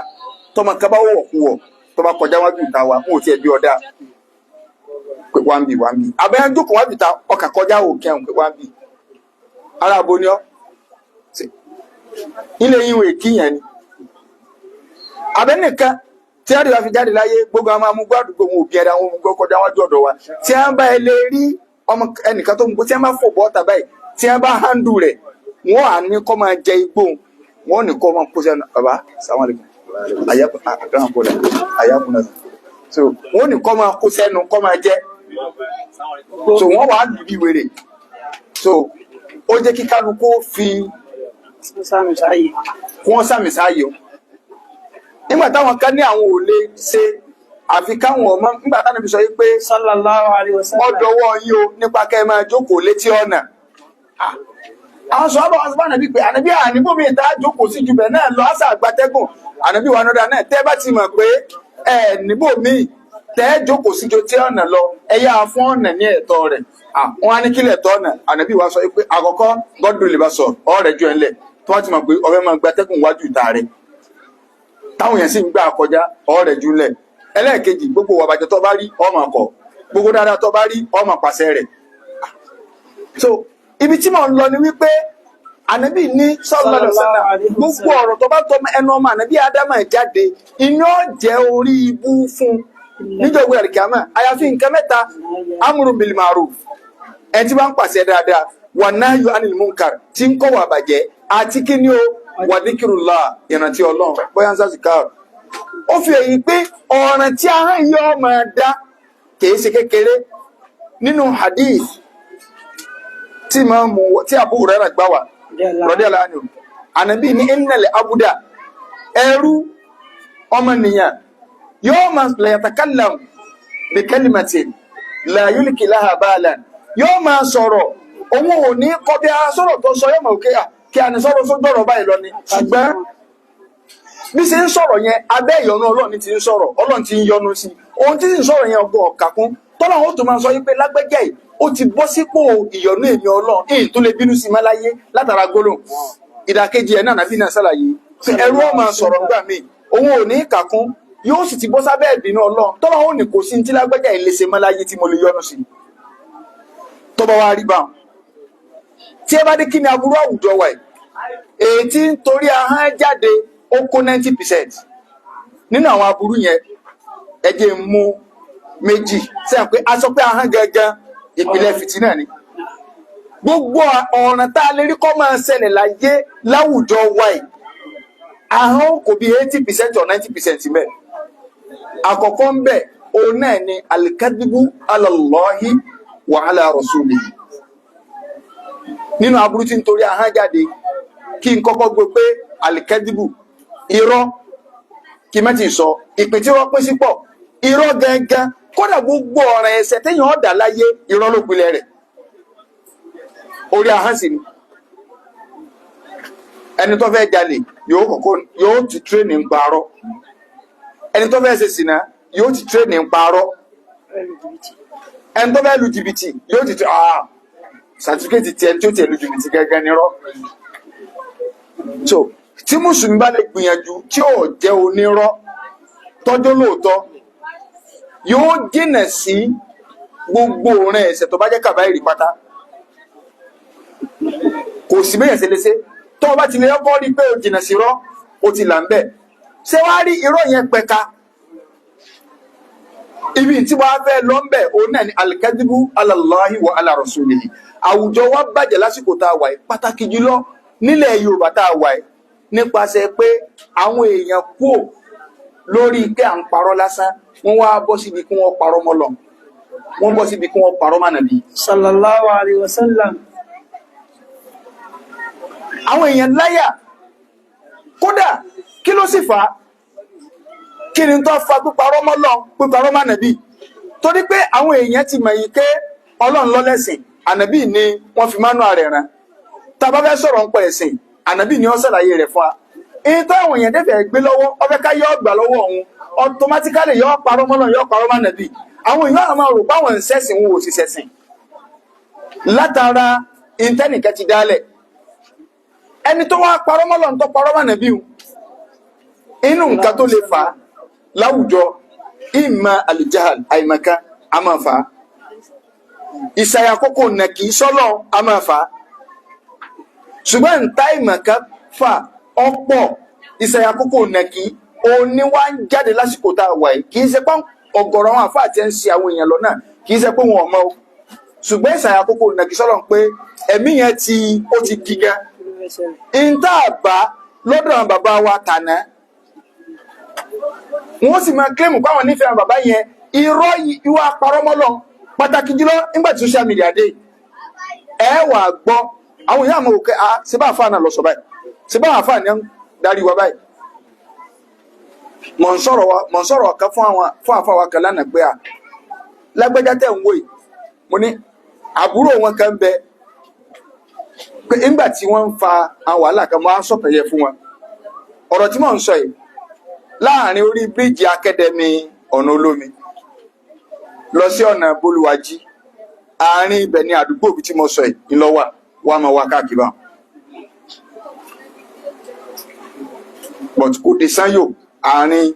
tọmọ kan bá wọ̀ kú wọ̀, tó bá kọjá wájú ta wa, n ò tiẹ̀ bí ọ̀dà pé wá ń bì wá ń bì. Àbẹ̀yẹn jókòó wájú ta, ọkà kọjá òkè ọ̀hún pé wá ń bì. Ara abo ni ọ́, ilé yín wò kí yẹn ni. Abẹ́nìkan tí a dìbò fi jáde láyé, gbogbo àwọn amúgbó àdúgbò wọn òbí ẹ̀dá wọn amúgbó kọjá wájú ọ̀dọ̀ wa. Tí a bá ẹ lè rí ọmọ ẹnìkan tó ń gbó, tí a bá fò bọ́ta báyìí, tí a bá hándù rẹ̀, wọ́n à ní kọ́ máa jẹ igbó, wọ́n ní kọ́ máa kó sẹ́nu. Bàbá sàwọn àlejò àyàkùnà, so wọ́n ní kọ́ máa kó sẹ́nu kọ́ máa jẹ, so wọ́n wàá lù bí wèrè. So ó jẹ́ kí kálukú fi Sàmì sáyé. Kí wọ́n sàmì sáàyè o. Nígbà táwọn kan ní àwọn ò lè ṣe àfi káwọn ọmọ, nígbà táwọn ibi sọ yìí pé Sallallahu alaihi wasallam. Ọdọwọ́ yín o nípa kẹ́ ẹ máa jókòó létí ọ̀nà. Àwọn sọ̀rọ̀ wọn sọ fún ànàbí pé ànàbí àníbòmí ìta jókòó sí ju bẹ̀ náà lọ àṣà àgbàtẹ́gùn. Ànàbí wa nọ́dà náà tẹ́ bá ti mọ̀ pé ẹ níbòmí tẹ́ jókòó sí ju tí ọ̀nà lọ, ẹ yá fún ọ̀nà ní ẹ̀tọ́ rẹ̀. Wọ́n á ní kílẹ̀ tọ́ ọ̀nà. Ànàbí wa sọ pé àkọ́kọ́ gọ́dùn lè bá sọ ọ̀rẹ́ ju ẹ̀ ńlẹ̀ tó wá ti mọ̀ pé ọ̀fẹ́ máa gbatẹ́gùn wájú ìta rẹ̀ táwọn èèyàn sì ń gbà kọjá, ọ̀rẹ́ júlẹ̀. Ẹlẹ́ẹ̀kejì, gbogbo wà bàjẹ́ tó bá rí ọmọ kọ̀, gbogbo dáadáa tó bá rí ọmọ pàṣẹ rẹ̀. So ibi tí mò ń lọ ni wípé ànábì ní sallallahu alaihi wasallam, gbogbo ọ̀rọ̀ tó bá tọ́ ẹnu ọmọ ànábì ádámà jáde, iná jẹ́ orí ibú fún níjọba àlìkàmà, àyàfi nǹkan mẹ́ta: amru bil ma'ruf, ẹ tí bá ń pàṣẹ dáadáa, wà nahyu anil munkar, tí ń kọ̀ wà bàjẹ́, àti kí ni o, wà dhikrullah, ìrántí Ọlọ́run, bóyá ń sàṣìkà. Ó fi èyí pé ọ̀ràn tí ahọ́n yìí ọmọ dá kìí ṣe kékeré. Nínú hadith tí Ìmáàmù tí Abu Hurairah gbà wá radiyallahu anhu, ànábì ní innal abuda, ẹrú ọmọnìyàn yóò máa la yatakallam bi kalimatin la yulki laha balan, yóò máa sọ̀rọ̀, òun ò ní kọ́ bí a sọ̀rọ̀ tó sọ, yóò mọ̀ kí kí a ní sọ̀rọ̀ sódọ̀rọ̀ báyìí lọ ni. Ṣùgbọ́n bí ṣe ń sọ̀rọ̀ yẹn, abẹ́ ìyọnu Ọlọ́run ti ń sọ̀rọ̀, Ọlọ́run ti ń yọnu sí i. Ohun tí sì ń sọ̀rọ̀ yẹn, ọgbọ́n ọ̀kà kún tọ́lọ́run ó tún máa sọ yí pé lágbẹ́jẹ́ yìí, ó ti bọ́ sípò ìyọnu èmi Ọlọ́run èyí tó lè bínú sí i má láyé látara gbólóhùn. Ìdàkejì ẹ̀ náà, nàbí náà ṣàlàyé pé ẹrú ó máa sọ̀rọ̀ gbà míì, òun ò ní kàkún, yóò sì ti bọ́ sábẹ́ ìbínú Ọlọ́run, tọ́lọ́run ó ní kò sí ní tí lágbẹ́jẹ́ yìí lè ṣe má láyé tí mo lè yọnu sí i. Tó bá wá rí báwọn, tí ẹ bá dé, kí ni aburú àwùjọ wa yìí èyí tí ń torí ahọ́n jáde? Ó kó 90% nínú àwọn aburú yẹn. Ẹ jẹ́ n mú méjì sẹ́yìn pé a sọ pé ahọ́n gangan ìpìlẹ̀ fìtínà ni. Gbogbo ọ̀ràn tá a lè rí kọ́ máa ṣẹlẹ̀ láyé láwùjọ wa yìí, ahọ́n kò bí 80% or 90% mẹ́. Àkọ́kọ́ ń bẹ̀, òun náà ni alikadibu alallahi wa ala rasulihi. Nínú aburú tí ń torí ahọ́n jáde, kí n kọ́kọ́ gbé pé alikadibu, irọ́, kí mẹ́tì sọ ìpín tí wọ́n pín sí pọ̀. Irọ́ gangan, kódà gbogbo ọ̀ràn ẹ̀ṣẹ̀ téèyàn ọ̀dà láyé, irọ́ ló pilẹ̀ rẹ̀, orí ahọ́n sì ni. Ẹni tó fẹ́ jalè yóò kọ́kọ́ yóò ti train ń parọ́. Ẹni tó fẹ́ ṣe sìnà yóò ti train ń parọ́. Ẹni tó fẹ́ lu jìbìtì yóò ti certificate tiẹ̀ tí ó tiẹ̀ lu jìbìtì gẹ́gẹ́ nírọ́. So tí mùsùlùmí bá lè gbìyànjú tí ò jẹ́ onírọ́, tọ́jú lóòótọ́, yóò jìnà sí gbogbo òrin ẹ̀ṣẹ̀ tó bá jẹ́ kàbáyìrì pátá. Kò sí bẹ́yẹn ṣe lè ṣe. Tó o bá ti lè kọ́ rí pé o jìnà sí rọ́, o ti là ń bẹ̀. Ṣé wàá rí irọ́ yẹn pẹ̀ka? Ibi tí wàá fẹ́ lọ ń bẹ̀, òun náà ni alikadibu alallahi wa ala rasulihi. Àwùjọ wa bàjẹ́ lásìkò tá a wà yìí, pàtàkì jùlọ nílẹ̀ Yorùbá tá a wà yìí. Nípasẹ̀ pé àwọn èèyàn kúò lórí pé à ń parọ́ lásán, wọ́n wá bọ́ síbi kí wọ́n parọ́ mọ́ Ọlọ́run, wọ́n bọ́ síbi kí wọ́n parọ́ mọ́ Ànábì. Sallallahu alayhi wa sallam. Àwọn èèyàn láyà. Kódà kí ló sì fà á? Kí ni tó fa píparọ́ mọ́ Ọlọ́run, píparọ́ mọ́ Ànábì? Torí pé àwọn èèyàn ti mọ̀ yìí pé Ọlọ́run ló lẹ́sìn, Ànábì ni wọ́n fi mánú rẹ̀ rán. Tá a bá fẹ́ sọ̀rọ̀ nípa ẹ̀sìn, Ànábì ni wọ́n ṣàlàyé rẹ̀ fún wa. Èyí tó àwọn èèyàn dẹ́fẹ̀ẹ́ gbé lọ́wọ́, ọfẹ́ ká yọ ọgbà lọ́wọ́ òun, automatically yọ parọ́ mọ́ Ọlọ́run, yọ parọ́ mọ́ Ànábì. Àwọn èèyàn á máa rò páwọn ń ṣẹ̀sìn, wọn ò sì ṣẹ̀sìn, látara ìtẹ́nìkẹ́ ti dálẹ̀. Ẹni tó wá parọ́ mọ́ Ọlọ́run, tó parọ́ mọ́ Ànábì, inú nǹkan tó lè fà á láwùjọ, ìmọ̀ الجهل, àìmọ̀kan a máa fà á. Ìsàyàkókò nàkì sọ́lọ̀ a máa fà á. Ṣùgbọ́n ìta ìmọ̀kan fà ọ̀pọ̀ ìsàyàkókò nàkì òní wá ń jáde lásìkò tá a wà yìí. Kì í ṣe pé ọ̀gọ̀rọ̀ àwọn àfáà tí ń ṣe àwọn èèyàn lọ́nà, kì í ṣe pé wọn ò mọ̀ o, ṣùgbọ́n ìsàyàkókò nàkì sọ́lọ̀ ń pé ẹ̀mí yẹn ti ó ti gíga ìta àbá lọ́dọ̀ àwọn bàbá wa tàná. Wọ́n sì máa claim pé àwọn nífẹ̀ẹ́ àwọn bàbá yẹn. Irọ́, ìwà parọ́mọ́lọ́, pàtàkì jùlọ nígbà tí social media dé. Ẹ wà gbọ́ àwọn èèyàn àmọ́ òkè, ah, ṣe bá àfáà náà lọ sọ báyìí, ṣe bá àfáà ní ń darí wa báyìí. Mọ̀ ń sọ̀rọ̀ kan fún àwọn fún àfáà wa kan lánàá pé à lágbájá tẹ̀ ń wò yìí, mo ní àbúrò wọn kan bẹ pé nígbà tí wọ́n ń fa àwọn wàhálà kan, mo á sọ̀tàn yẹ fún wọn. Ọ̀rọ̀ tí mò ń sọ yìí, láàrin orí bíríìjì Academy, ọ̀nà Olómi lọ sí ọ̀nà Bolúwájí, àárín ibẹ̀ ní àdúgbò bí tí mo sọ yìí ńlọ́wà wà máa wá káàkiri báwọn, but kò dé Sanyo, àárín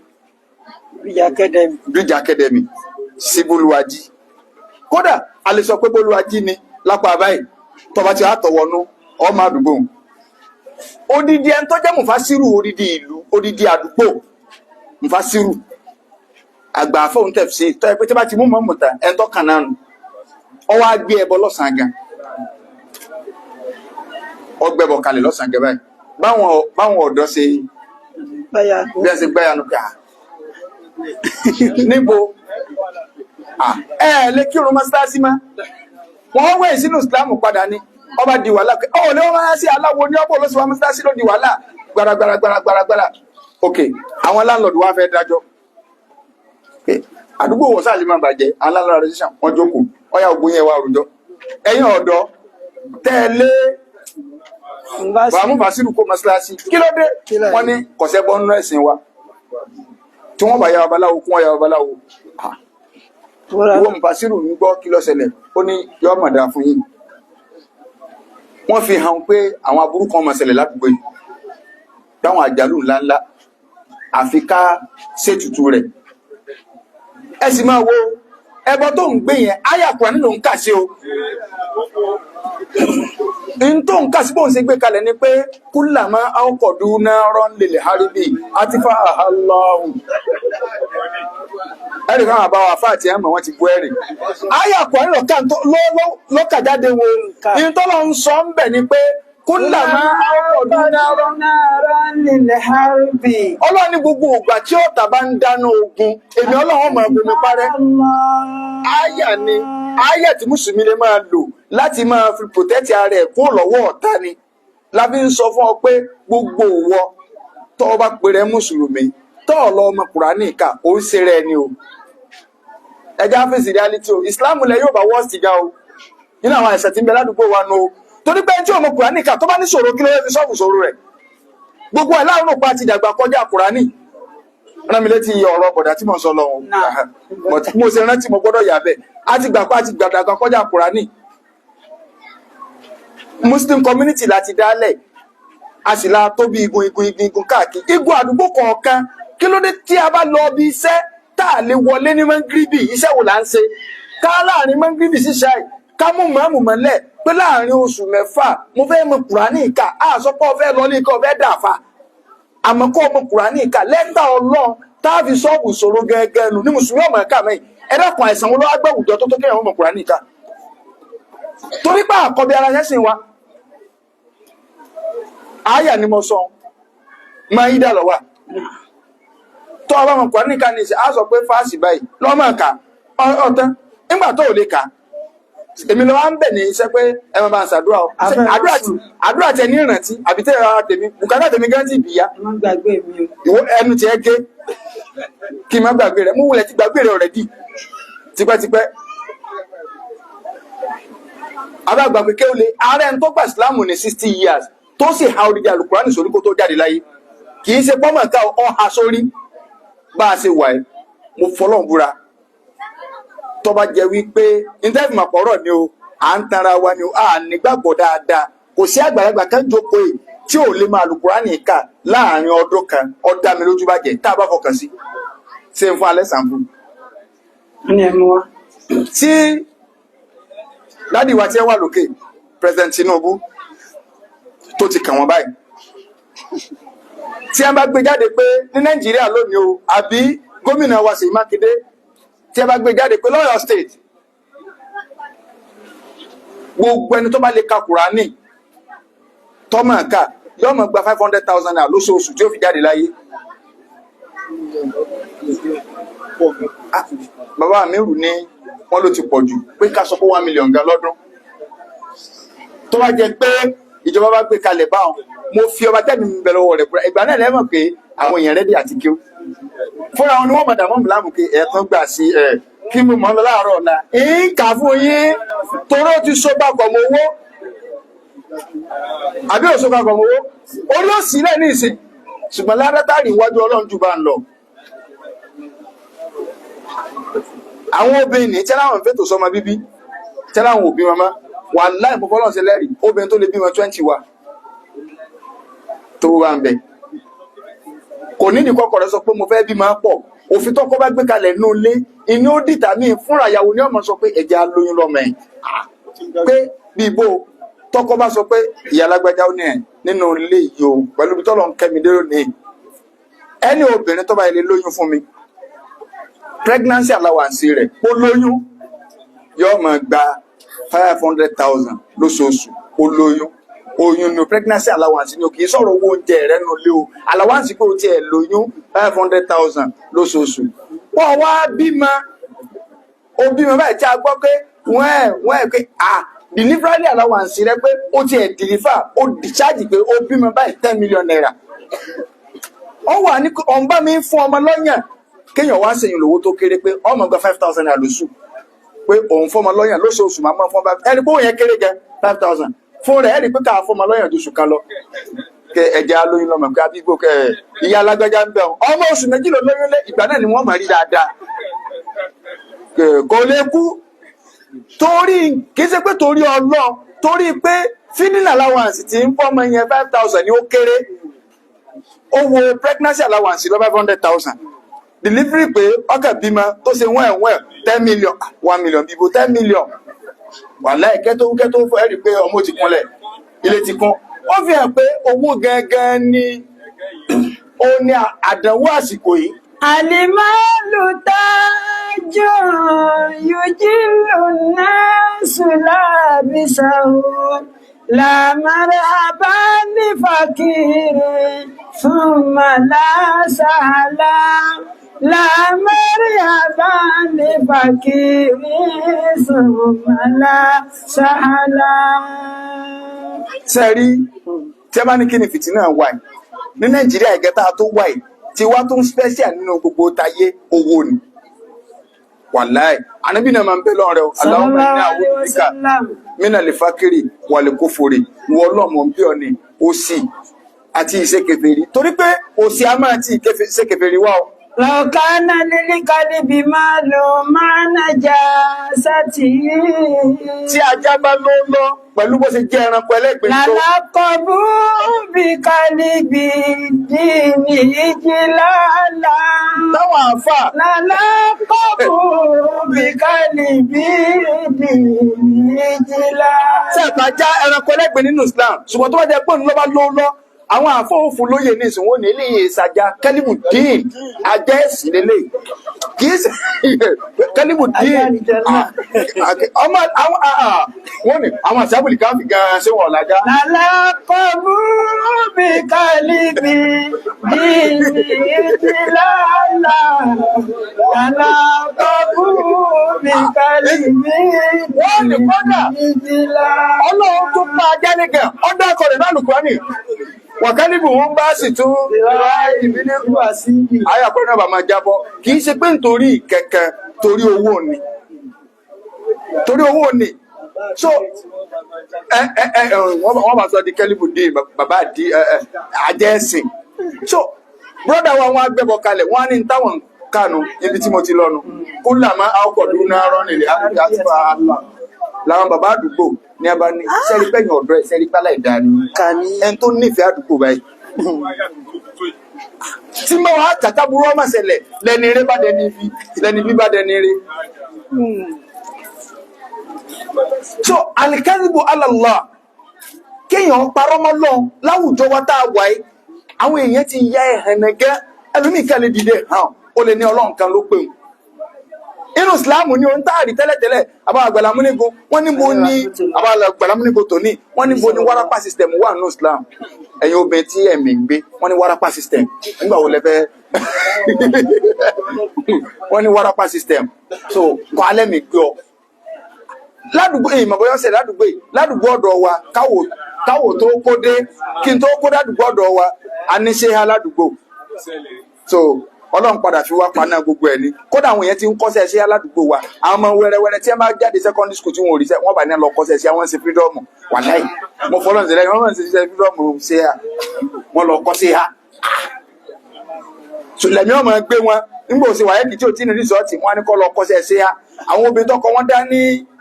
Bridge Academy. Bridge Academy sí Bolúwájí. Kódà a lè sọ pé Bolúwájí ni lápá báyìí. Tọba tí a tọwọnú ọmọ àdúgbò òun. Odidi ẹni tó jẹ́ mufasiru, odidi ìlú, odidi àdúgbò, mufasiru àgbà fóun tẹ̀sí tọ́ ẹ pé tí bá ti mú mọ́mù tán, ẹni tó kàn náà nù, ọwọ́ á gbé ẹbọ lọ́sàn-án gan, ọgbẹ́bọ kalẹ̀ lọ́sàn-án gan báyìí, báwọn ọ̀dọ́ ṣe Báyà. Bí ẹ ṣe gbẹ́yà nù ká níbo ẹ lè kírun mọ́sálásí má. Wọ́n wẹ̀ sínú ìsìlámù padà ní ọba di wàhálà pé ọ̀ lè wọ́n máa sí aláwo ní ọ̀pọ̀ lọ́sọ̀ mọ́sálásí ló di wàhálà gbaragbaragbaragbara. Ok, àwọn landlord wa fẹ́ dájọ́ pé àdúgbò wọ̀ sáà lè máa bàjẹ́. Àwọn landlord association wọ́n jókòó, ọ̀yà ògbó yẹn wà rújọ́, ẹ̀yin ọ̀dọ́ tẹ́lẹ̀ bàmú fàṣírù kó mọ́sálásí, kí ló dé? Wọ́n ní kọ̀sẹ́ bọ́ nínú ẹ̀sìn wa, tí wọ́n bá ya babaláwo kún wọ́n ya babaláwo. Ìwọ mufasiru ń gbọ́, kí ló ṣẹlẹ̀? Ó ní yọ́ mọ̀dá fún yín. Wọ́n fi hàn pé àwọn aburú kan máa ṣẹlẹ̀ ládùúgbò yìí, táwọn àjálù ńláńlá, àfi ká ṣètùtù rẹ̀. Ẹ sì máa wo ẹbọ tó ń gbé yẹn, àyà Kùránì ló ń kà sí o. N tó ń kà sí, bóun ṣe gbé kalẹ̀ ni pé كلما أوقدوا نارا للحرب أطفأها الله. Ẹ̀rì kan àbáwọ̀ àfáà tí ẹ̀ mọ̀, wọ́n ti bú ẹ̀rì. Àyà Kùránì lọ́kà jáde wo ní tó lọ ń sọ ń bẹ̀ ni pé كلما أوقدوا نارا نارا للحرب. Ọlọ́run ní gbogbo ìgbà tí ọ̀tá bá ń dáná ogun, èmi Ọlọ́run máa bomi parẹ́. Àyà ni àyà tí mùsùlùmí lè máa lò láti máa fi protect ara ẹ̀ kó lọ́wọ́ ọ̀tá ni. La fi ń sọ fún ọ pé gbogbo òwò tó o bá pèrè mùsùlùmí, tó o lọ ọmọ Kùránì kà, ó ń ṣe rẹ ni o. Ẹja fèsì reality o. Ìsìláàmù lẹ yóò bá worst ga o nínú àwọn àìsàn tí ń bẹ ládùúgbò wa nu o, torí pé tí ọmọ Kùránì kà, tó bá ní ṣòro, kí ló fẹ́ fi solve ṣòro rẹ̀? Gbogbo ẹ̀ láàrún òpá ti dàgbà kọjá Kùránì. Rán mi létí ọ̀rọ̀ bọ̀dà tí mò ń sọ lọ. But mo ṣe rántí, mo gbọ́dọ̀ yà bẹ́ẹ̀. A ti gbà pé a ti dàgbà kọjá Kùránì. Muslim community láti dálẹ̀, a sì la tó bí igun igun igun igun káàkiri igun àdúgbò kọ̀ọ̀kan. Kí ló dé tí a bá lọ bí iṣẹ́ tá a lè wọlé ní mọ́ngíríbì? Iṣẹ́ wo là ń ṣe ká láàrin mọ́ngíríbì ṣíṣe àì ká mú màmú mọ́lẹ̀ pé láàrin oṣù 6 mo fẹ́ mọ Kùránì kà á? Sọ pé ọ fẹ́ lọ ní ikọ̀ fẹ́ dàfà, àmọ́ kọ́ ọmọ Kùránì kà, lẹ́tà Ọlọ́run tá a fi solve ìṣòro gẹ́gẹ́ nù ní mùsùlùmí ọmọ ẹ̀ka mẹ́yìn. Ẹ dákun, àìsàn wọn ló wá gbẹ̀wùjọ tó tó kéèyàn ọmọ Kùránì kà? Torí pé àkọ́bí ara ṣẹ́sìn wa, àyà ni mo sọ. Máídà ló wà. Tó ọba mọ̀ Kùránì ká ní ìsìn, á sọ pé fáàsì báyìí lọ́mọ ká ọ̀tán nígbà tó ò lè kà. Èmi lọ wá ń bẹ̀ ní iṣẹ́ pé ẹ máa bá ń ṣàdúrà o. Ṣé Afẹ́ àdúrà tẹ ní ìrántí àbí tẹ ara tèmi bùkátà tèmi gán ti bìyà. Ẹ má gbàgbé mi o. Ìwọ ẹnu tiẹ̀ gé kí n má gbàgbé rẹ, mú wulẹ̀ ti gbàgbé rẹ already tipẹ́tipẹ́. Abágbàgbé kéwìlé ààrẹ ń tó gbà sílámù ní 60 years tó sì ha odidi alukurani sórí kó tó jáde láyé. Kì í ṣe pọ́nmọ̀ ká ọ ha sórí bá a ṣe wà ẹ́. Mo fọlọ́n búra, tó bá jẹ́ wípé interview màpọ̀rọ̀ ni o, à ń tanra wa ni o, à nígbàgbọ́ dáadáa. Kò sí àgbàlagbà kan jókòó yìí tí ò lè máa alukurani kà láàrin ọdún kan. Ó dá mi lójú bàjẹ́ tá a bá fọkàn sí ṣé n fún alẹ́ sàǹfù. Wọ́n ní ẹ mú wá. Tí daddy wa tí ẹ wà lókè, President Tinubu, tó ti kàn wọ́n báyìí, tí ẹ bá gbé jáde pé ní Nàìjíríà lónìí o, àbí gómìnà wa Ṣèyí Mákindé, tí ẹ bá gbé jáde pé lọ́yọ̀ State, gbogbo ẹni tó bá lè ka Kùránì tọ́mọ̀ ká yóò máa gba ₦500,000 lóṣooṣù tí ó fi jáde láyé. Ah, bàbá mi rù ní wọn ló ti pọ̀ jù pé ká sọ pé 1 million gan lọ́dún. Tó bá jẹ́ pé ìjọba bá gbé kalẹ̀ báwọn, mo fi ọba tẹ́mi mi bẹ̀rẹ̀ lọ́wọ́ rẹ̀ búra, ìgbà náà lẹ́mọ̀ pé àwọn èèyàn ready àti kí ó fúnra wọn ni wọ́n mọ̀dà mọ́mù láàmú pé ẹ̀ẹ̀kan gbà sí ẹ̀ kí mo mọ̀ ọ́ lọ láàárọ̀ ọ̀la ń kà fún yín, toró ti so papọ̀ mọ́ owó àbí ò so papọ̀ mọ́ owó orí òsì rẹ̀ ní ìsìn, ṣùgbọ́n ládátàrí iwájú Ọlọ́run jù bá ń lọ. Àwọn obìnrin ní tẹ́lá àwọn fètò sọmọ bíbí, tẹ́lá àwọn òbí mama wà láì mọ́ fọlọ́n ṣe lẹ́rìí, obìnrin tó lè bímọ 20 wa tó wà ń bẹ̀. Kò ní ní kọ́kọ́ rẹ sọ pé mo fẹ́ bímọ pọ̀. Òfin tọ́kọ́ bá gbé kalẹ̀ nínú ilé inú ó dìtà míì fúnra ìyàwó ní ọmọ sọ pé ẹ̀jẹ̀ alóyún lọ́mọ ẹ̀ pé bí ibo tọ́kọ́ bá sọ pé ìyá alágbájá ó ní ẹ̀ nínú ilé yìí o, pẹ̀lú bí tọ́lọ̀ ń kẹ́mi dé lónìí, ẹni obìnrin tó bá ilé lóyún fún mi, pregnancy allowance rẹ̀ ó lóyún yóò máa gba 500,000 lóṣooṣù. Ó lóyún, oyún ni pregnancy allowance ni o, kì í sọ̀rọ̀ owó oúnjẹ rẹ̀ nù lé o, allowance pé o tiẹ̀ lóyún 500,000 lóṣooṣù. Wọ́n wá bímọ, ó bímọ báyìí tí a gbọ́ pé wọ́n ẹ̀ pé ah delivery allowance rẹ pé ó tiẹ̀ deliver, ó discharge pé ó bímọ báyìí ₦10 million. Ó wà ní ọ̀nbá mi ń fún ọmọ lọ́yàn, kéèyàn wá ṣèyàn lówó tó kéré pé ọmọ gba ₦5,000 lóṣù, pé òun fọmọ lọ́yàn lóṣooṣù máa mọ́ fún ẹni pé òun yẹn kéré gan 5,000 fún rẹ̀, ẹni pé ká fọmọ lọ́yàn oṣù kan lọ kẹ ẹ̀jẹ̀ alóyún lọ́mọ pé abígbó kẹ ìyá alágbájá ń bẹ̀ ọ́ ọmọ oṣù 2 ló lóyún lé, ìgbà náà ni wọ́n máa rí dáadáa kò lè kú torí kì í ṣe pé torí Ọlọ́run, torí pé feeding allowance ti ń fọmọ yẹn 5,000 ni ó kéré. Ó wo pregnancy allowance lọ 500,000, delivery pé ọkà bímọ tó ṣe wọ́n ẹ̀ wọ́n ẹ̀ 10 million, 1 million bíbo 10 million wàhálà kẹ́tó kẹ́tó fún ẹ rí i pé ọmọ ti kúnlẹ̀, ilé ti kún. Ó fi hàn pé owó gangan ni ó ní àdánwò àsìkò yìí. Alimalu tájú yujillu nasu labisahu la marhaba li fakiri thumma la sahala la marhaba li fakiri thumma la sahala. Sẹ́rí tí a bá ní kí ni fìtínà wà yìí ní Nàìjíríà, ìgẹ́ta tó wà yìí tí wá tó ń special nínú gbogbo tayé, owó ni. Wàláì ànábì náà máa ń bẹ lọ́rẹ́ o, Allahumma Sallallahu inni alaihi a'udhu bika wasallam. mina lè fakiri wà lè kófòrè, wọ ọlọ́mọ bí ọ ni òsì àti ìṣekèfèrí, torí pé òsì a máa ti ìṣekèfèrí wá o. لو كان للقلب مال مع نجاسته Tí ajá bá ló lọ pẹ̀lú bó ṣe jẹ́ ẹranko ẹlẹ́gbẹ̀ẹ́ tó للقبوا بقلب الدين إجلالا táwọn àáfàá للقبوا بقلب الدين إجلالا tí àtà já ẹranko ẹlẹ́gbẹ̀ẹ́ nínú Islam, ṣùgbọ́n tó bá jẹ́ pé òun ló bá ló lọ Àwọn àfọwọ́fún lóye ní ìsìnwó ní ilé ìsàjà kẹ́líbù dín ajá ẹ̀sìn lélẹ̀, kì í ṣe kẹ́líbù dín. Ajá àlùjànnà. Ọmọ àwọn wọ́n ní àwọn àṣàbùlì káfí gan-an ṣé wọn ọ̀làjá. Làlákọ̀bù bí kálíbi dìní ìdílálà. Làlákọ̀bù bí kálíbi Wọ́n ní kọ́dà ìdílálà. Ọlọ́run tó pa ajá nìkan ọdún akọ̀rẹ̀ náà lùkúránì wàkálíbù wọn bá sì tún Ìbílẹ̀ wà síbi. ayé àpẹẹrẹ náà bá máa jábọ́. Kì í ṣe pé nítorí kẹ̀kẹ́, torí owó ni, torí owó ni. So ẹ ẹ ẹ ẹ, wọ́n bá sọ di kẹ́líbù dín bàbá di ẹ ẹ ajẹ́ ẹ̀sìn. So broda wa, wọn agbẹ́bọ kalẹ̀, wọn á ní táwọn kànú ibi tí mo ti lọ́nu kó làmá àkọ́dún náà rán nílẹ̀ àti fa àlà làwọn bàbá àdúgbò ní a bá ní sẹ́rí pẹ̀yìn ọ̀dọ́ ẹ̀ sẹ́rí pálá ìdání Kàní. ẹni tó nífẹ̀ẹ́ àdúgbò báyìí tí mọ́ wàá tàtà burú ọmọ ṣẹlẹ̀ lẹ́ni eré bá dẹni ibi, lẹ́ni bí bá dẹni eré. So alikẹ́sìbò alàlá, kéèyàn parọ́ mọ́ lọ́n láwùjọ wa tá a wà yìí, àwọn èèyàn ti ya ẹ̀hàn nẹ̀gẹ́. Ẹlòmíì kan lè dìde hàn, ó lè ní Ọlọ́run kan ló pè wọ́n inú ìsìláàmù ní ohun táàrí tẹ́lẹ̀tẹ́lẹ̀. Àbá àgbàlámúnigun wọ́n ní mo ní àbá àgbàlámúnigun tòní, wọ́n ní mo ní wárápá system wà nínú islam. Ẹ̀yin obìnrin tí ẹ̀mí ń gbé, wọ́n ní wárápá system nígbà wo lẹ fẹ́? Wọ́n ní wárápá system, so kọ́ alẹ́ mi gbé ọ ládùúgbò yìí mọ̀ bóyá ọ̀sẹ̀ ládùúgbò yìí, ládùúgbò ọ̀dọ̀ wa, káwò tó kó dé, kí n tó kó ládùúgbò ọ̀dọ̀ wa, a ní ṣe há ládùúgbò. So Ọlọ́run padà fi wá paná gbogbo ẹ̀ ní. Kódà àwọn èèyàn ti ń kọ́ṣẹ́ ṣe aládùúgbò wa, àwọn ọmọ wẹ́rẹ́wẹ́rẹ́ tí wọ́n bá jáde secondary school tí wọn ò ríṣẹ́, wọ́n bá ní lọ kọ́ṣẹ́ ṣe, àwọn ń ṣe freedom. Wàláì, mo fọlọ́n sílẹ̀, wọ́n máa ń ṣe freedom ṣe à, wọ́n lọ kọ́ṣẹ́ ha. Lẹ̀mí ọmọ gbé wọn nígbà òsè wáyé tí ò tí ní rìsọ́ọ̀tì, wọn á ní kọ́ lọ kọ́ṣẹ́ ṣe ha. Àwọn obìnrin tọkọ wọn dá ní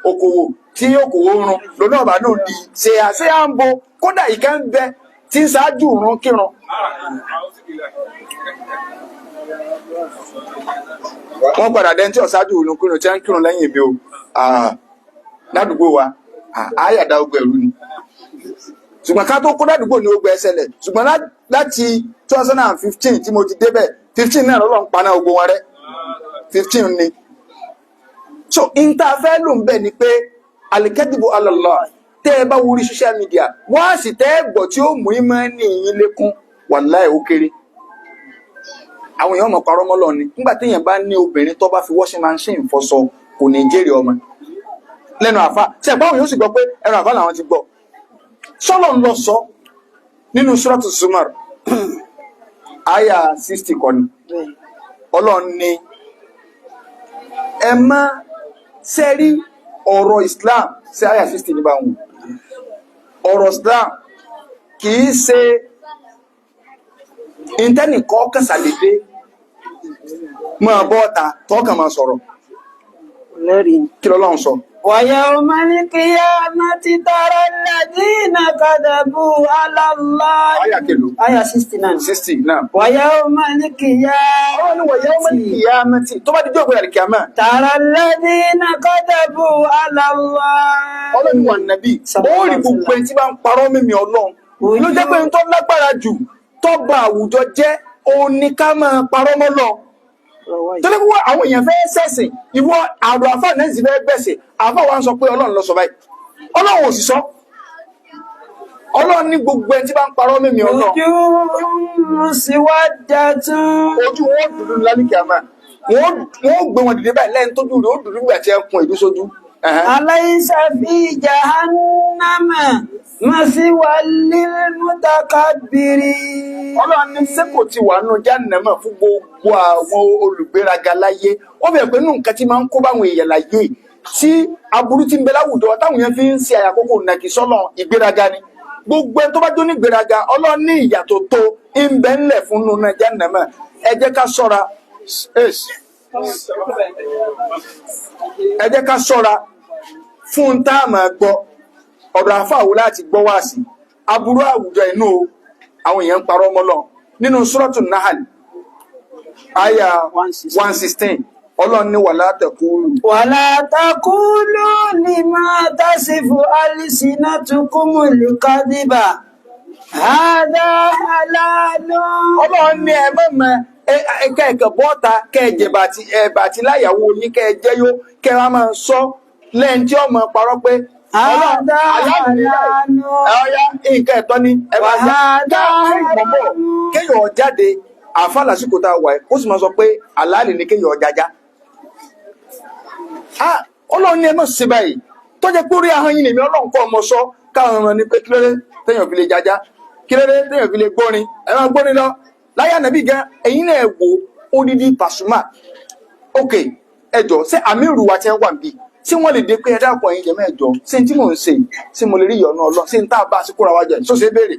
okòwò tí okòwò run lónà ọ̀bà náà di ṣe ha ṣe ha ń bo. Kódà ìkẹ́ ń bẹ tí ń ṣáájú run kírun. Wọ́n padà dẹ́n tí ọ̀ṣáájú òun kírun tí wọ́n ń kírun lẹ́yìn mi o. Ah, ládùúgbò wa, àyàdá ogun ẹ̀rú ni, ṣùgbọ́n ká tó kó ládùúgbò ní ogun ẹsẹ̀lẹ̀. Ṣùgbọ́n láti 2015 tí mo ti débẹ̀, 15 náà lọ́lọ́ ń paná ogun wọn rẹ́, 15 ni. So n ta fẹ́ lò ń bẹ̀ ni pé alikẹ́dìbò alọ́lọ́, tẹ́ ẹ bá wo orí social media wọ́n á sì tẹ́ ẹ gbọ́ tí ó mú ìmọ̀ ní ìyín lékún, wàláì ó kéré. Àwọn èèyàn mọ̀ parọ́ mọ́lọ́ ni. Nígbà téèyàn bá ní obìnrin tó bá fi washing machine fọṣọ kò ní jèrè ọmọ lẹ́nu àfa ṣe àpá, àwọn yóò sì gbọ́ pé ẹnu àfa làwọn ti gbọ́. Sọ́lọ̀ ń lọ sọ nínú Suratu Zumar àyà 60 kọ́ni, Ọlọ́run ní ẹ má sẹ́rí ọ̀rọ̀ Islam sí àyà 60 ní báwọn. Ọ̀rọ̀ Islam kì í ṣe ìtẹ́nìkọ́ kẹsàlédé máa bọ́ ọ̀ta tọ́kàn máa sọ̀rọ̀. Lẹ́rìí. Kí lọ́lọ́run sọ? ويوم القيامة ترى الذين كذبوا على الله. Àyà kèlò? آية 69. 60 náà. ويوم Ọlọ́run ní wọ̀nyẹ́ ọmọ القيامة ìyámẹ́tì tó bá di jọ́ ìgbéra kìámà. ترى الذين كذبوا على الله. Ọlọ́run wà nàbí, ó rí gbogbo ẹni tí bá ń parọ́ mímí Ọlọ́run. Ló jẹ́ pé n tó lágbára jù tó ba àwùjọ jẹ́ òun ni ká máa parọ́ mọ́ lọ. Torí pé àwọn èèyàn fẹ́ sẹ̀sìn, ìwọ àrò àfáà náà sì fẹ́ gbẹ̀sìn. Àfáà wa ń sọ pé Ọlọ́run ló sọ báyìí, Ọlọ́run ò sì sọ. Ọlọ́run ní gbogbo ẹni tí bá ń parọ́ mímí Ọlọ́run. وجوههم مسودة. Ojú wọn ó dúdú lálẹ́ kìámà, wọn ó gbé wọn dìde báyìí lẹ́yìn tójú rẹ̀ ó dúdú nígbà tí ẹ kun ìdú sójú. Ẹ̀hẹ́n. أليس في جهنم مثوى للمتكبرين؟ Ọlọ́run ní ṣé kò ti wà nù Jahannama fún gbogbo àwọn olùgbéraga láyé? Ó bẹ̀rẹ̀ pé nù nǹkan tí máa ń kó báwọn èèyàn láyé tí aburú ti ń bẹ láwùjọ táwọn èèyàn fi ń ṣe àyàkókò nàkì sọ́lọ̀, ìgbéraga ni. Gbogbo ẹni tó bá jó ní ìgbéraga, Ọlọ́run ní ìyà tó tó ń bẹ ńlẹ̀ fún nù Jahannama. Ẹ jẹ́ ká ṣọ́ra. Ẹ jẹ́ ká ṣọ́ra fún tá a máa gbọ́. Ọ̀dọ̀ àfáàwò láti gbọ́ wá sí aburú àwùjọ inú o, àwọn èèyàn ń parọ́ mọ́ lọ nínú Suratul Nahl àyà 116, Ọlọ́run ní wala taqulu. ولا تقولوا لما تصف ألسنتكم الكذب. هذا حلال. Ọlọ́run ní ẹ mọ̀ mọ́ ẹ kẹ́ẹ̀kẹ́ bọ́ta kẹ́ẹ̀jẹ̀ bàtí ẹ bàtí láyàwó yín kẹ́ẹ̀ jẹ́ yó kẹ́ wá máa sọ lẹ́yìn tí ọmọ parọ́ pé Ọlọ́run هذا aláàbò ní báyìí حلال. ẹ ọyá nǹkan ẹ̀tọ́ ni ẹ máa ṣe وهذا ká mọ̀ حرام. kéèyàn jáde àfa lásìkò tá a wà yìí ó sì máa sọ pé àlàálì ni kéèyàn jájá. Ah, Ọlọ́run ní ẹ mọ̀ sí báyìí tó jẹ́ pé orí ahọ́n yín lèmi Ọlọ́run kọ́ ọmọ sọ káwọn ọmọ ní pé kí ló dé téèyàn fi lè jájá, kí ló dé téèyàn fi lè gbórin, ẹ máa gbórin lọ láyé ànábì gan. Ẹ̀yin náà wò odidi Pasuma. Ok, ẹjọ ṣé àmì ìrùwà tí ẹ wà níbí tí wọ́n lè dé pé ẹ dákun ẹ̀yin jẹmọ ẹjọ ṣé n tí mò ń ṣe yìí, ṣé mo lè rí ìyọ́nú Ọlọ́run, ṣé n tá a bá a sí kóra wájà ṣó ṣe é béèrè?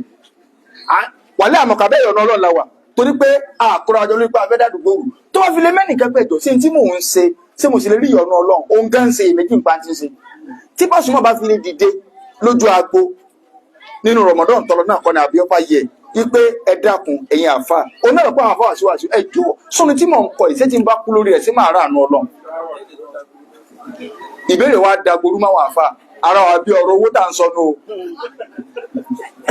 Wàlẹ́ àmọ̀kà bẹ́ẹ̀ ìyọ́nú Ọlọ́run la wà torí pé àkóra wájọ lórí pé a fẹ́ dàdúgbò rù tó bá fi lè mẹ́nìkan pé ẹjọ ṣé n tí mò ń ṣe ṣé mo sì lè rí ìyọ́nú Ọlọ́run, òun gan ṣe èméjì nǹkan ti ń ṣe tí Pasuma bá fi lè dìde lójú agbo nínú Ramadan tọlọ náà kọ́ni àbí ọ̀pá yẹ wípé ẹ dákun ẹ̀yin àfa onáàlọ́pọ̀ àwọn àfa wàṣíwàṣí ẹ jọ sóni tí mò ń kọ ìṣe tí ń bá kú lórí ẹ̀ sí máa ráàánú Ọlọ́run. Ìbéèrè wa dagboru máa wà fà ara wa bí ọ̀rọ̀ owó tá à ń sọnù o,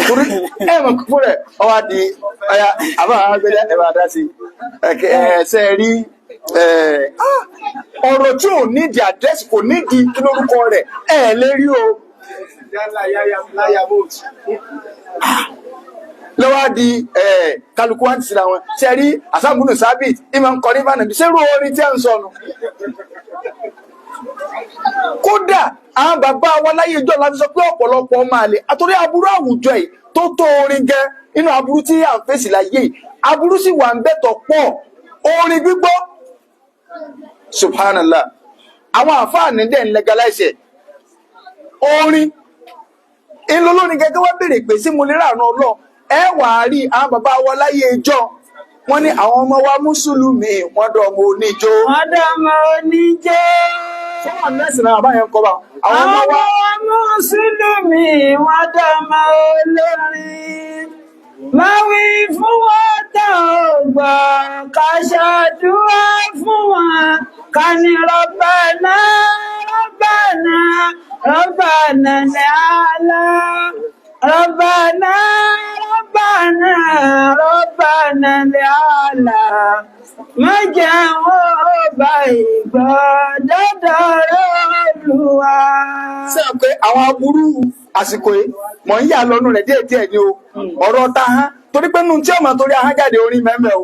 torí ẹ mọ̀ fún rẹ̀ ọwọ́ di ọya àbá agbẹ́lẹ́ ẹ bá dá sí ẹ ṣe rí ẹ ọ̀rọ̀ tí ò nídìí àdírẹ́sì kò nídìí kí lórúkọ rẹ̀ ẹ lè rí o. Lọ́wọ́ di kálukú wá ti síra wọn ṣe rí àsámbùnù sábìt ìmọ̀ ń kọ ní bánàbí ṣé irú orin tí à ń sọnù. Kódà àwọn bàbá wa láyé ìjọ la fi sọ pé ọ̀pọ̀lọpọ̀ ọmọ àlè àtòrí aburú àwùjọ yìí tó tó orin gan inú aburú tí à ń fèsì láyé yìí aburú sì wà ń bẹ̀tọ̀ pọ̀ orin gbígbọ́. Subhanallah, àwọn àfáàní dẹ̀ ń legalize ẹ̀. Orin ńlọlọ́rin gẹ́gẹ́ wá béèrè pé sí mo lè ráàánú Ọlọ́run. Ẹ wà á rí àwọn bàbá wa láyé ìjọ wọn ní àwọn ọmọ wa mùsùlùmí wọn dọ̀mọ oníjó. Wọ́n dọ́mọ oníjó. Fọwọ́n nẹ́ẹ̀sì náà bàbá yẹn ń kọ́ bá àwọn ọmọ Àwọn wa mùsùlùmí wọ́n dọ́mọ olórin. Máa wí fún wọn tá ò gbọ́, ká ṣàdúrà fún wọn, ká ní Rabbana, Rabbana, Rabbana la'ala. Rabbana, Rabbana, Rabbana la'ala. Má jẹ́ wọn ó bá ìgbọ́ dọ́dọ̀ rẹ̀ Olúwa. Ṣe pé àwọn aburú àsìkò yìí mọ̀ ń yà lọ́nu rẹ̀ díẹ̀díẹ̀ ni o ọ̀rọ̀ ta hán torí pé nínú tí ọmọ torí ahọ́n jáde orin mẹ́mẹ́ o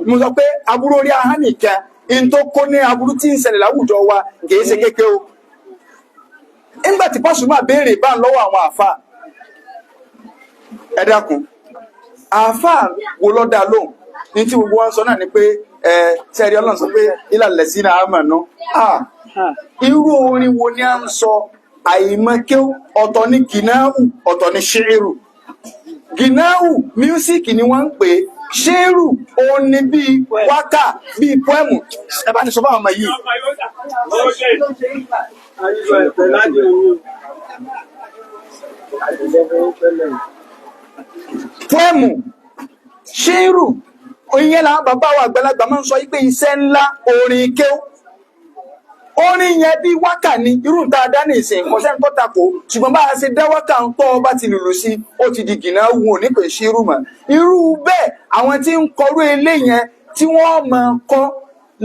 mo sọ pé aburú orí ahọ́n nìkan in tó kó ní aburú tí ń ṣẹlẹ̀ láwùjọ wa kìí ṣe kéke o. Nígbà tí Pasuma béèrè bá ń lọ́wọ́ àwọn àáfà, ẹ dákun àáfà wo ló dá lóhùn ní tí gbogbo wọn sọ náà ni pé ẹ sẹ́ẹ̀rí Ọlọ́run sọ pé ìlàlẹ̀ sí náà àmọ̀ nù irú orin wo ni à ń sọ àìmọ̀kéw ọ̀tọ̀ ní gìnáhù ọ̀tọ̀ ní ṣéèrù. Gìnáhù mísíkì ni wọ́n ń pè é, ṣéèrù òun ni bíi wákà bíi pọ́ẹ̀mù. Ẹ bá ní sọ fáwọn ọmọ yìí. Pọ́ẹ̀mù ṣéèrù ìyẹn làwọn bàbá wa àgbàlagbà máa ń sọ pé iṣẹ́ ńlá orin kéw orin yẹn bí wákà ni irú ta dá ní ìsìn nǹkan sẹ́ni tó takò, ṣùgbọ́n bá a ṣe dá wákà ń tọ́ ọba ti lùlù sí ó ti di gìnà wù ò ní pè sí irú mọ́. Irú bẹ́ẹ̀ àwọn tí ń kọrú ilé yẹn tí wọ́n máa kọ́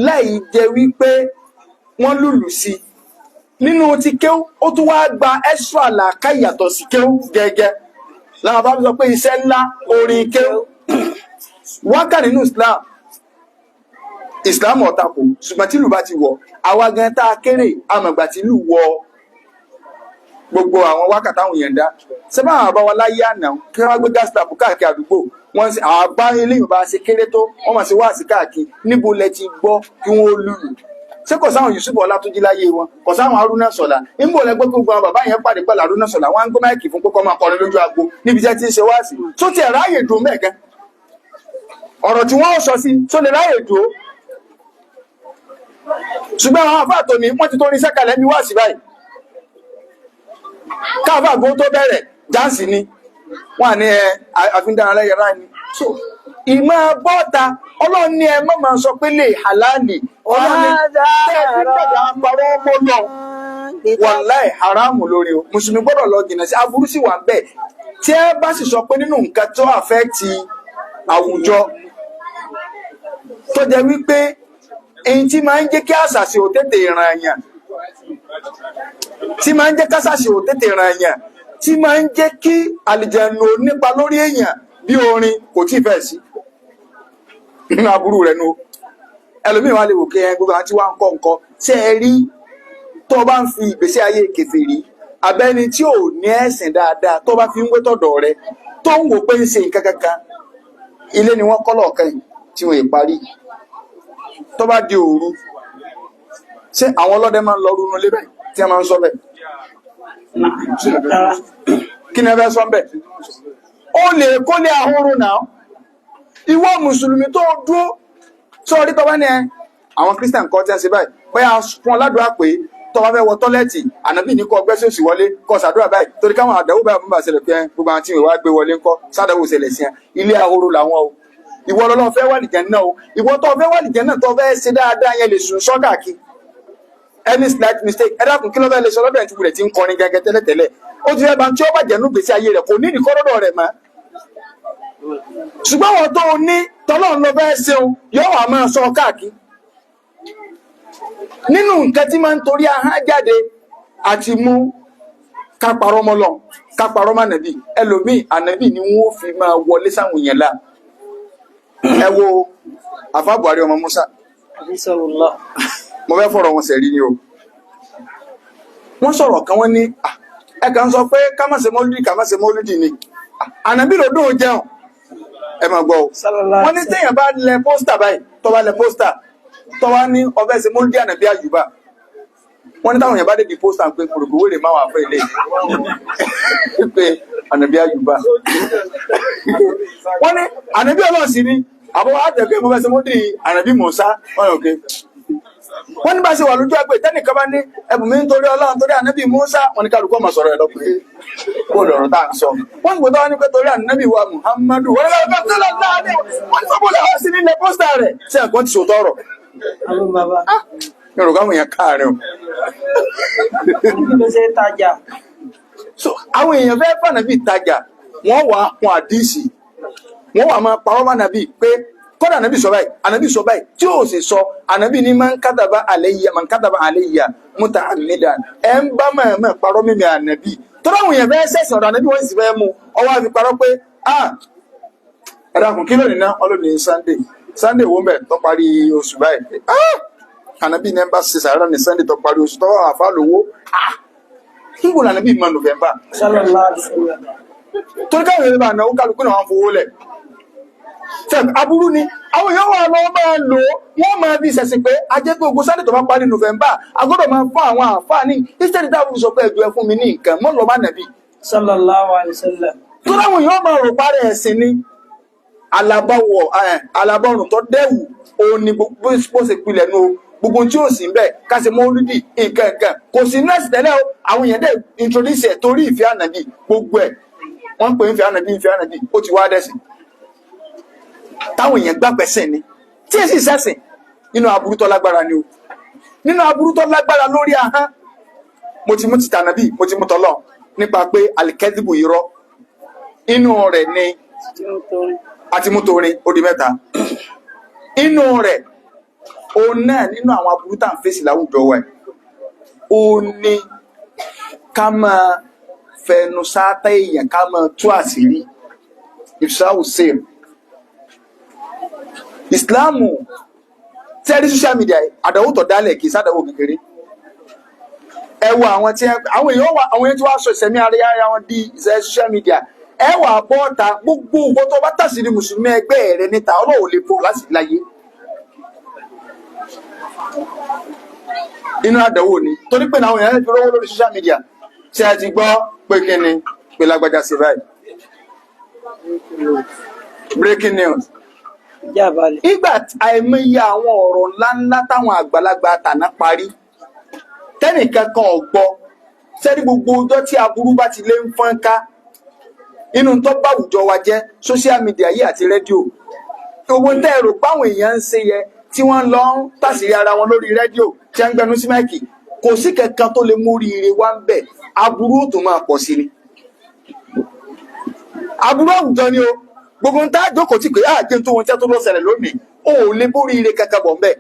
láì jẹ́ wípé wọ́n lùlù sí nínú ti kéw ó tún wá gba extra làákà ìyàtọ̀ sí kéw gẹ́gẹ́ làwọn bá sọ pé iṣẹ́ ńlá orin kéw wákà nínú Islam. Islam ọ̀tàkù ṣùgbọ́n tí ìlú bá ti wọ̀ àwa gan tá a kéré àmọ̀gbà tí ìlú wọ gbogbo àwọn wákàtí àwọn èèyàn dá sẹ́fà àwọn àbá wa láyé àná kí wọ́n gbé gas tap káàkiri àdúgbò wọ́n sì àwọn àbá eléyìí bá ṣe kéré tó wọ́n máa ṣe wáàsí káàkiri níbo lẹ ti gbọ́ kí wọ́n lùlù ṣé kò sáwọn Yusuf Ọlátúnjí láyé wọn, kò sáwọn Haruna Sọlá níbo lẹ gbọ́ gbogbo àwọn bàbá yẹn pàdé pẹ̀lú Haruna Sọlá wọn á ń gbé máìkì fún kókó máa kọrin lójú agbo níbi tí ẹ ti ń ṣe wáàsí tó tiẹ̀ ráàyè dùn mẹ́ẹ̀kan ọ̀rọ̀ tí wọ́n sọ sí tó lè ráàyè dùn. Ṣùgbọ́n àwọn àfáà tó ní wọ́n ti tó ní sẹ́kàlẹ̀ ní wáàsí báyìí káàfà gbó tó bẹ̀rẹ̀ jáǹsì ni wọ́n ní ẹ àfihàn aláyẹ̀rá ni so ìmọ̀ bọ́ta Ọlọ́run ní ẹ má máa sọ pé lè halali Ọlọ́run ní tẹ́ ẹ fi ń dàgbà parọ́ mọ́ lọ wàláì haramu lórí o mùsùlùmí gbọ́dọ̀ lọ jìnnà sí aburú sì wà ń bẹ̀ Tí ẹ bá sì sọ pé nínú nǹkan tó àfẹ́ẹ̀tì àwùjọ tó jẹ́ wípé èyí tí máa ń jẹ́ kí àṣàṣe ò tètè ràn èèyàn, tí máa ń jẹ́ kásàṣe ò tètè ràn èèyàn, tí máa ń jẹ́ kí àlìjẹ̀nù ò nípa lórí èèyàn bí orin, kò tí ì fẹ́ sí nínú aburú rẹ̀ nu. Ẹlòmíì wá lè wò kí ẹ gbogbo àwọn tí wàá ń kọ́ nǹkan ṣé ẹ rí tó bá ń fi ìgbésí ayé kèfèrí abẹ́ni tí ò ní ẹ̀sìn dáadáa tó bá fi ń wé tọ̀dọ̀ rẹ tó ń wò pé ń ṣe nǹkan kankan. Ilé ni wọ́n kọ́ lọ́ọ̀kan yìí tí wọ́n ì parí. Tó bá di òru, ṣé àwọn ọlọ́dẹ máa ń lọ rúnú lébẹ̀ tí a máa ń sọ bẹ́ẹ̀? Rárá. Kí ni ẹ fẹ́ sọ bẹ́ẹ̀? Ó lè kó lé ahóró náà. Ìwọ mùsùlùmí tó dúró sórí tó bá ní ẹ àwọn Christian kọ́ tí wọ́n ṣe báyìí, bóyá fún ọ ládùúrà pé tó bá fẹ́ wọ tọ́lẹ́ẹ̀tì, ànábì ní kó ọgbẹ́ sòsì wọlé kó ṣàdúrà báyìí torí káwọn àdánwò báyìí mú bá ṣẹlẹ̀ pé gbogbo àwọn tí ìwé wa gbé wọlé ńkọ́ sádàwò ṣẹlẹ̀ sí ẹ. Ilé ahoro làwọn o. Ìwọ lọ́lọ́ fẹ́ wà lìjẹ́ náà o. Ìwọ tó fẹ́ wà lìjẹ́ náà tó fẹ́ ṣe dáadáa yẹn lè sùn sọ́kàkí. Any slight mistake, ẹ dákun, kí ló fẹ́ lè sọ lọ́dọ̀ ẹ̀ tí wulẹ̀ ti ń kọrin gẹ́gẹ́ tẹ́lẹ̀tẹ́lẹ̀? Ó ti fẹ́ bá tí ó bàjẹ́ nú gbèsè ayé rẹ̀, kò ní ìdíkọ́ lọ́dọ̀ rẹ̀ mọ́. Ṣùgbọ́n wọn tó o ní tọ́lọ́run ló fẹ́ ṣeun yóò wà máa sọ káàkiri. Nínú nǹkan tí máa ń torí ahọ́n jáde àti mú káparọ́ mọ́ lọ, káparọ́ mọ́ ànàbì. Ẹlòmíì, ànàbì ni wọ́n fi máa wọlé sáwọn èèyàn la. Ẹ wo àfa Buhari ọmọ Musa. Bismillah. Mo fẹ́ fọ̀rọ̀ wọn sẹ̀rí ni o. Wọ́n sọ̀rọ̀ kan, wọ́n ní, "Ah, ẹ kàn ń sọ pé ká má ṣe mọ́lúdì, ká má ṣe mọ́lúdì ni. Ah, ànàbì ló dùn jẹun." Ẹ máa gbọ́ o. Sallallahu Wọ́n ní téèyàn bá lẹ poster báyìí, tó bá lẹ poster, tó wá ní ọbẹ̀ ṣe mọ́lúdì ànàbì àyùbá, wọ́n ní táwọn èèyàn bá dé di poster pé kòròkò wèrè máa wà fún ilé pé ànàbì àyùbá. Wọ́n ní ànàbì ọlọ́run sì ni àbọ̀ wá tẹ̀ pé mo fẹ́ ṣe mọ́lúdì ànàbì Mùsá. Wọ́n yàn pé wọ́n ní bá ṣe wà lójú ẹgbẹ́ tẹ́nìkan bá ní ẹbùn mi nítorí ọlọ́run, torí ànábì Musa, wọ́n ní kálukú ọmọ sọ̀rọ̀ ẹ̀ lọ pé kó lọ̀rọ̀ tá à ń sọ. Wọ́n ní gbọ́dọ̀ wọ́n ní pé torí ànábì wa Muhammadu, wọ́n ní kálukú ọmọ sọ̀rọ̀ ẹ̀ wọ́n ní sọ́kò làwọn sí nílẹ̀ poster rẹ̀ ṣé ẹ̀kọ́ ti sòótọ́ ọ̀rọ̀. Àwọn bàbá. Mi ò rò káwọn èèyàn káàárín o. Kí ló ṣe tajà? So àwọn èèyàn fẹ́ fànàbì tajà, wọ́n wà á kun àdíìsì, wọ́n wà máa parọ́ mànàbì pé kọ́dà ànàbì sọ báyìí, ànàbì sọ báyìí tí ò sì sọ. Ànàbì ní man kadaba alayya, man kadaba alayya muta'ammidan, ẹ̀ ń bá mọ̀ọ́mọ̀ parọ́ mímì ànàbì tọ́lá. Àwọn èèyàn fẹ́ sẹ̀sìn ọ̀dọ̀ ànàbì, wọ́n sì fẹ́ mú ọwọ́ àfi parọ́ pé ah, ẹ dákun, kí lónìí ná? Ọlọ́ni Sunday. Sunday wo ń bẹ̀ tó parí oṣù báyìí? Ah, ànàbì ní ẹ bá ṣe sàárà ní Sunday tó parí oṣù tó wà fà lówó. Ah, ń gbọ́dọ̀ ànàbì mọ November. Sallallahu alaihi wasallam. Torí káwọn èèyàn bá náwó, kálukú náà wọn fowó lẹ̀. Fẹ́ẹ̀ aburú ni àwọn èèyàn wà lọ́wọ́ máa lò ó, wọ́n máa fi ṣẹ̀sìn pé ajẹ́ pé ogun Sunday tó bá parí November a gbọ́dọ̀ máa fún àwọn àǹfààní instead táwọn sọ pé ẹjọ́ ẹ fún mi ní nǹkan mọ́ lọ́ọ́ má nàbí. Sallallahu alaihi wasallam. Tó láwọn èèyàn máa rò parẹ́ ẹ̀sìn ni alábọ̀wọ̀ alábọ̀rùn tó dẹ́wù òun ni gbogbo bó ṣe pilẹ̀ nu o. Gbogbo tí ò sí ń bẹ̀ ká ṣe mọ́lúdì nǹkan nǹkan kò sí nọ́ọ̀sì tẹ́lẹ̀ o. Àwọn èèyàn dẹ̀ introduce ẹ̀ torí ìfẹ́ ànàbì. Gbogbo ẹ̀ wọ́n ń pè ń fẹ́ ànàbì, ìfẹ́ ànàbì, ó ti wá dẹ̀sìn táwọn èèyàn gbàgbẹ́ sìn ni tí èsì sẹ́sìn. Nínú aburú tó lágbára ni o, nínú aburú tó lágbára lórí ahọ́n, mo ti mú ti tànàbì, mo ti mú tọ́lọ̀ nípa pé alikẹ́dìbò irọ́ inú rẹ̀ ni. Tí ó torí. Àti mú torin, ó di mẹ́ta. Inú rẹ̀ òun náà, nínú àwọn aburú tá à ń fèsì láwùjọ wa yìí, ó ní ká máa fẹnu sáátá èèyàn, ká máa tú àṣírí, ìfṣàwù sèm ìsìláàmù. Tẹ́rí social media yìí, àdánwò tó dálẹ̀ kì í sádánwò kékeré. Ẹ wo àwọn tí àwọn èèyàn wà, àwọn èèyàn tí wàá sọ ìsẹ̀mí ara ara wọn di ìṣẹ́ social media. Ẹ wà bọ́ ọ̀ta gbogbo owó tó bá tàṣírí mùsùlùmí ẹgbẹ́ rẹ níta, ọlọ́wọ́ lè bọ̀ láti láyé. Inú àdánwò ni torí pé àwọn èèyàn fi rówó lórí social media. Ṣé ẹ ti gbọ́ pé kí ni pé lágbájá sí báyìí? Breaking news. Ìjà balẹ̀. Ìgbà àìmọye àwọn ọ̀rọ̀ ńláńlá táwọn àgbàlagbà tàná parí tẹ́nìkan kan ò gbọ́ sẹ́rí. Gbogbo ọjọ́ tí aburú bá ti lé ń fọ́n ká inú tó bá àwùjọ wa jẹ́, social media yìí àti rédíò, gbogbo ń tẹ́ ẹ̀rọ páwọn èèyàn ń ṣe yẹ tí wọ́n lọ ń tàṣírí ara wọn lórí rédíò tí wọ́n ń gbẹnu sí máìkì, kò sí kankan tó lè mú oríire wá ń bẹ̀. Aburú ó tún máa pọ̀ sí ni. Aburú àwùjọ ni o. Gbogbo ń tá a jókòó tí pé á jẹun tó wọn tí a tó lọ ṣẹlẹ̀ lónìí, o ò lè bórí ire kankan bọ̀ ńbẹ̀.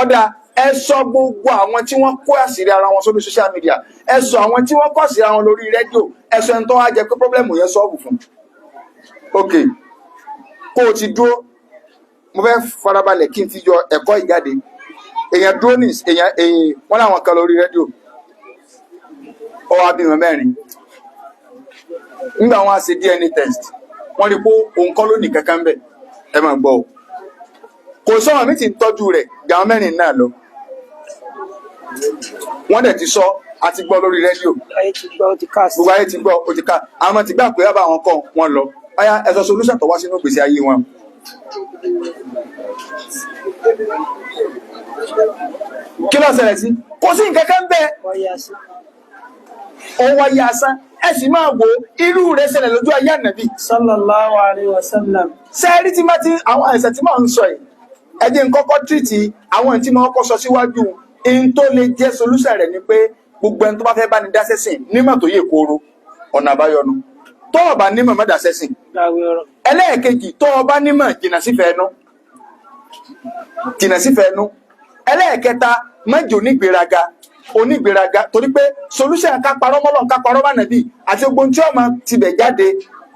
Ọ̀dà, ẹ sọ gbogbo àwọn tí wọ́n kó àṣírí ara wọn sórí social media, ẹ sọ àwọn tí wọ́n kó àṣírí ara wọn lórí rédíò, ẹ sọ ẹni tó wá jẹ pé problem yẹn solve fún. Ok, kó o ti dúró, mo fẹ́ farabalẹ̀ kí n fi yọ ẹ̀kọ́ ìjáde. Èèyàn dúró ní èèyàn èèyàn wọn làwọn kan lórí rédíò, ó wá bímọ mẹ́rin. Nígbà wọn á ṣe DNA test, wọ́n rí pé òun kọ́ ló ní kankan bẹ̀. Ẹ máa gbọ́ o, kò sọ́wọ́n mi ti ń tọ́jú rẹ̀ gàwọn mẹ́rin náà lọ. Wọ́n dẹ̀ ti sọ, a ti gbọ́ lórí rédíò. Ayé ti gbọ́, ó ti cast. Gbogbo ayé ti gbọ́, ó ti ká àwọn ti gbà pé bá àwọn kọ́ wọn lọ. Ọyá, ẹ sọ solution tó wá sínú ìgbésí ayé wọn. Kí ló ṣẹlẹ̀ sí? Kò sí nǹkan kan bẹ́ẹ̀. Wáyé asán. Ó wáyé asán. Ẹ sì máa wo irú rẹ̀ ṣẹlẹ̀ lójú ayé ànàbì. Sallallahu alayhi wa sallam. Sẹ́ẹ̀rí tí má ti àwọn àìsàn tí máa ń sọ yìí, ẹ jẹ́ n kọ́kọ́ treat àwọn tí máa kọ́ sọ síwájú. In tó lè jẹ́ solution rẹ̀ ni pé gbogbo ẹni tó bá fẹ́ bá ní dá sẹ́sìn nímọ̀ tó yè kooro, ọ̀nà àbáyọnu. Tó o bá nímọ̀, má dá sẹ́sìn. Láwé ọ̀rọ̀. Ẹlẹ́ẹ̀kejì, tó o bá nímọ̀, jìnnà sífẹ̀ẹ́ nú, jìnnà sífẹ̀ẹ́ nú. Ẹlẹ́ẹ̀kẹta, mẹ́jọ onígbéraga, onígbéraga, torí pé solution ká parọ́ mọ́lọ́n, ká parọ́ mánàbí àti gbogbo tí ó máa tibẹ̀ jáde,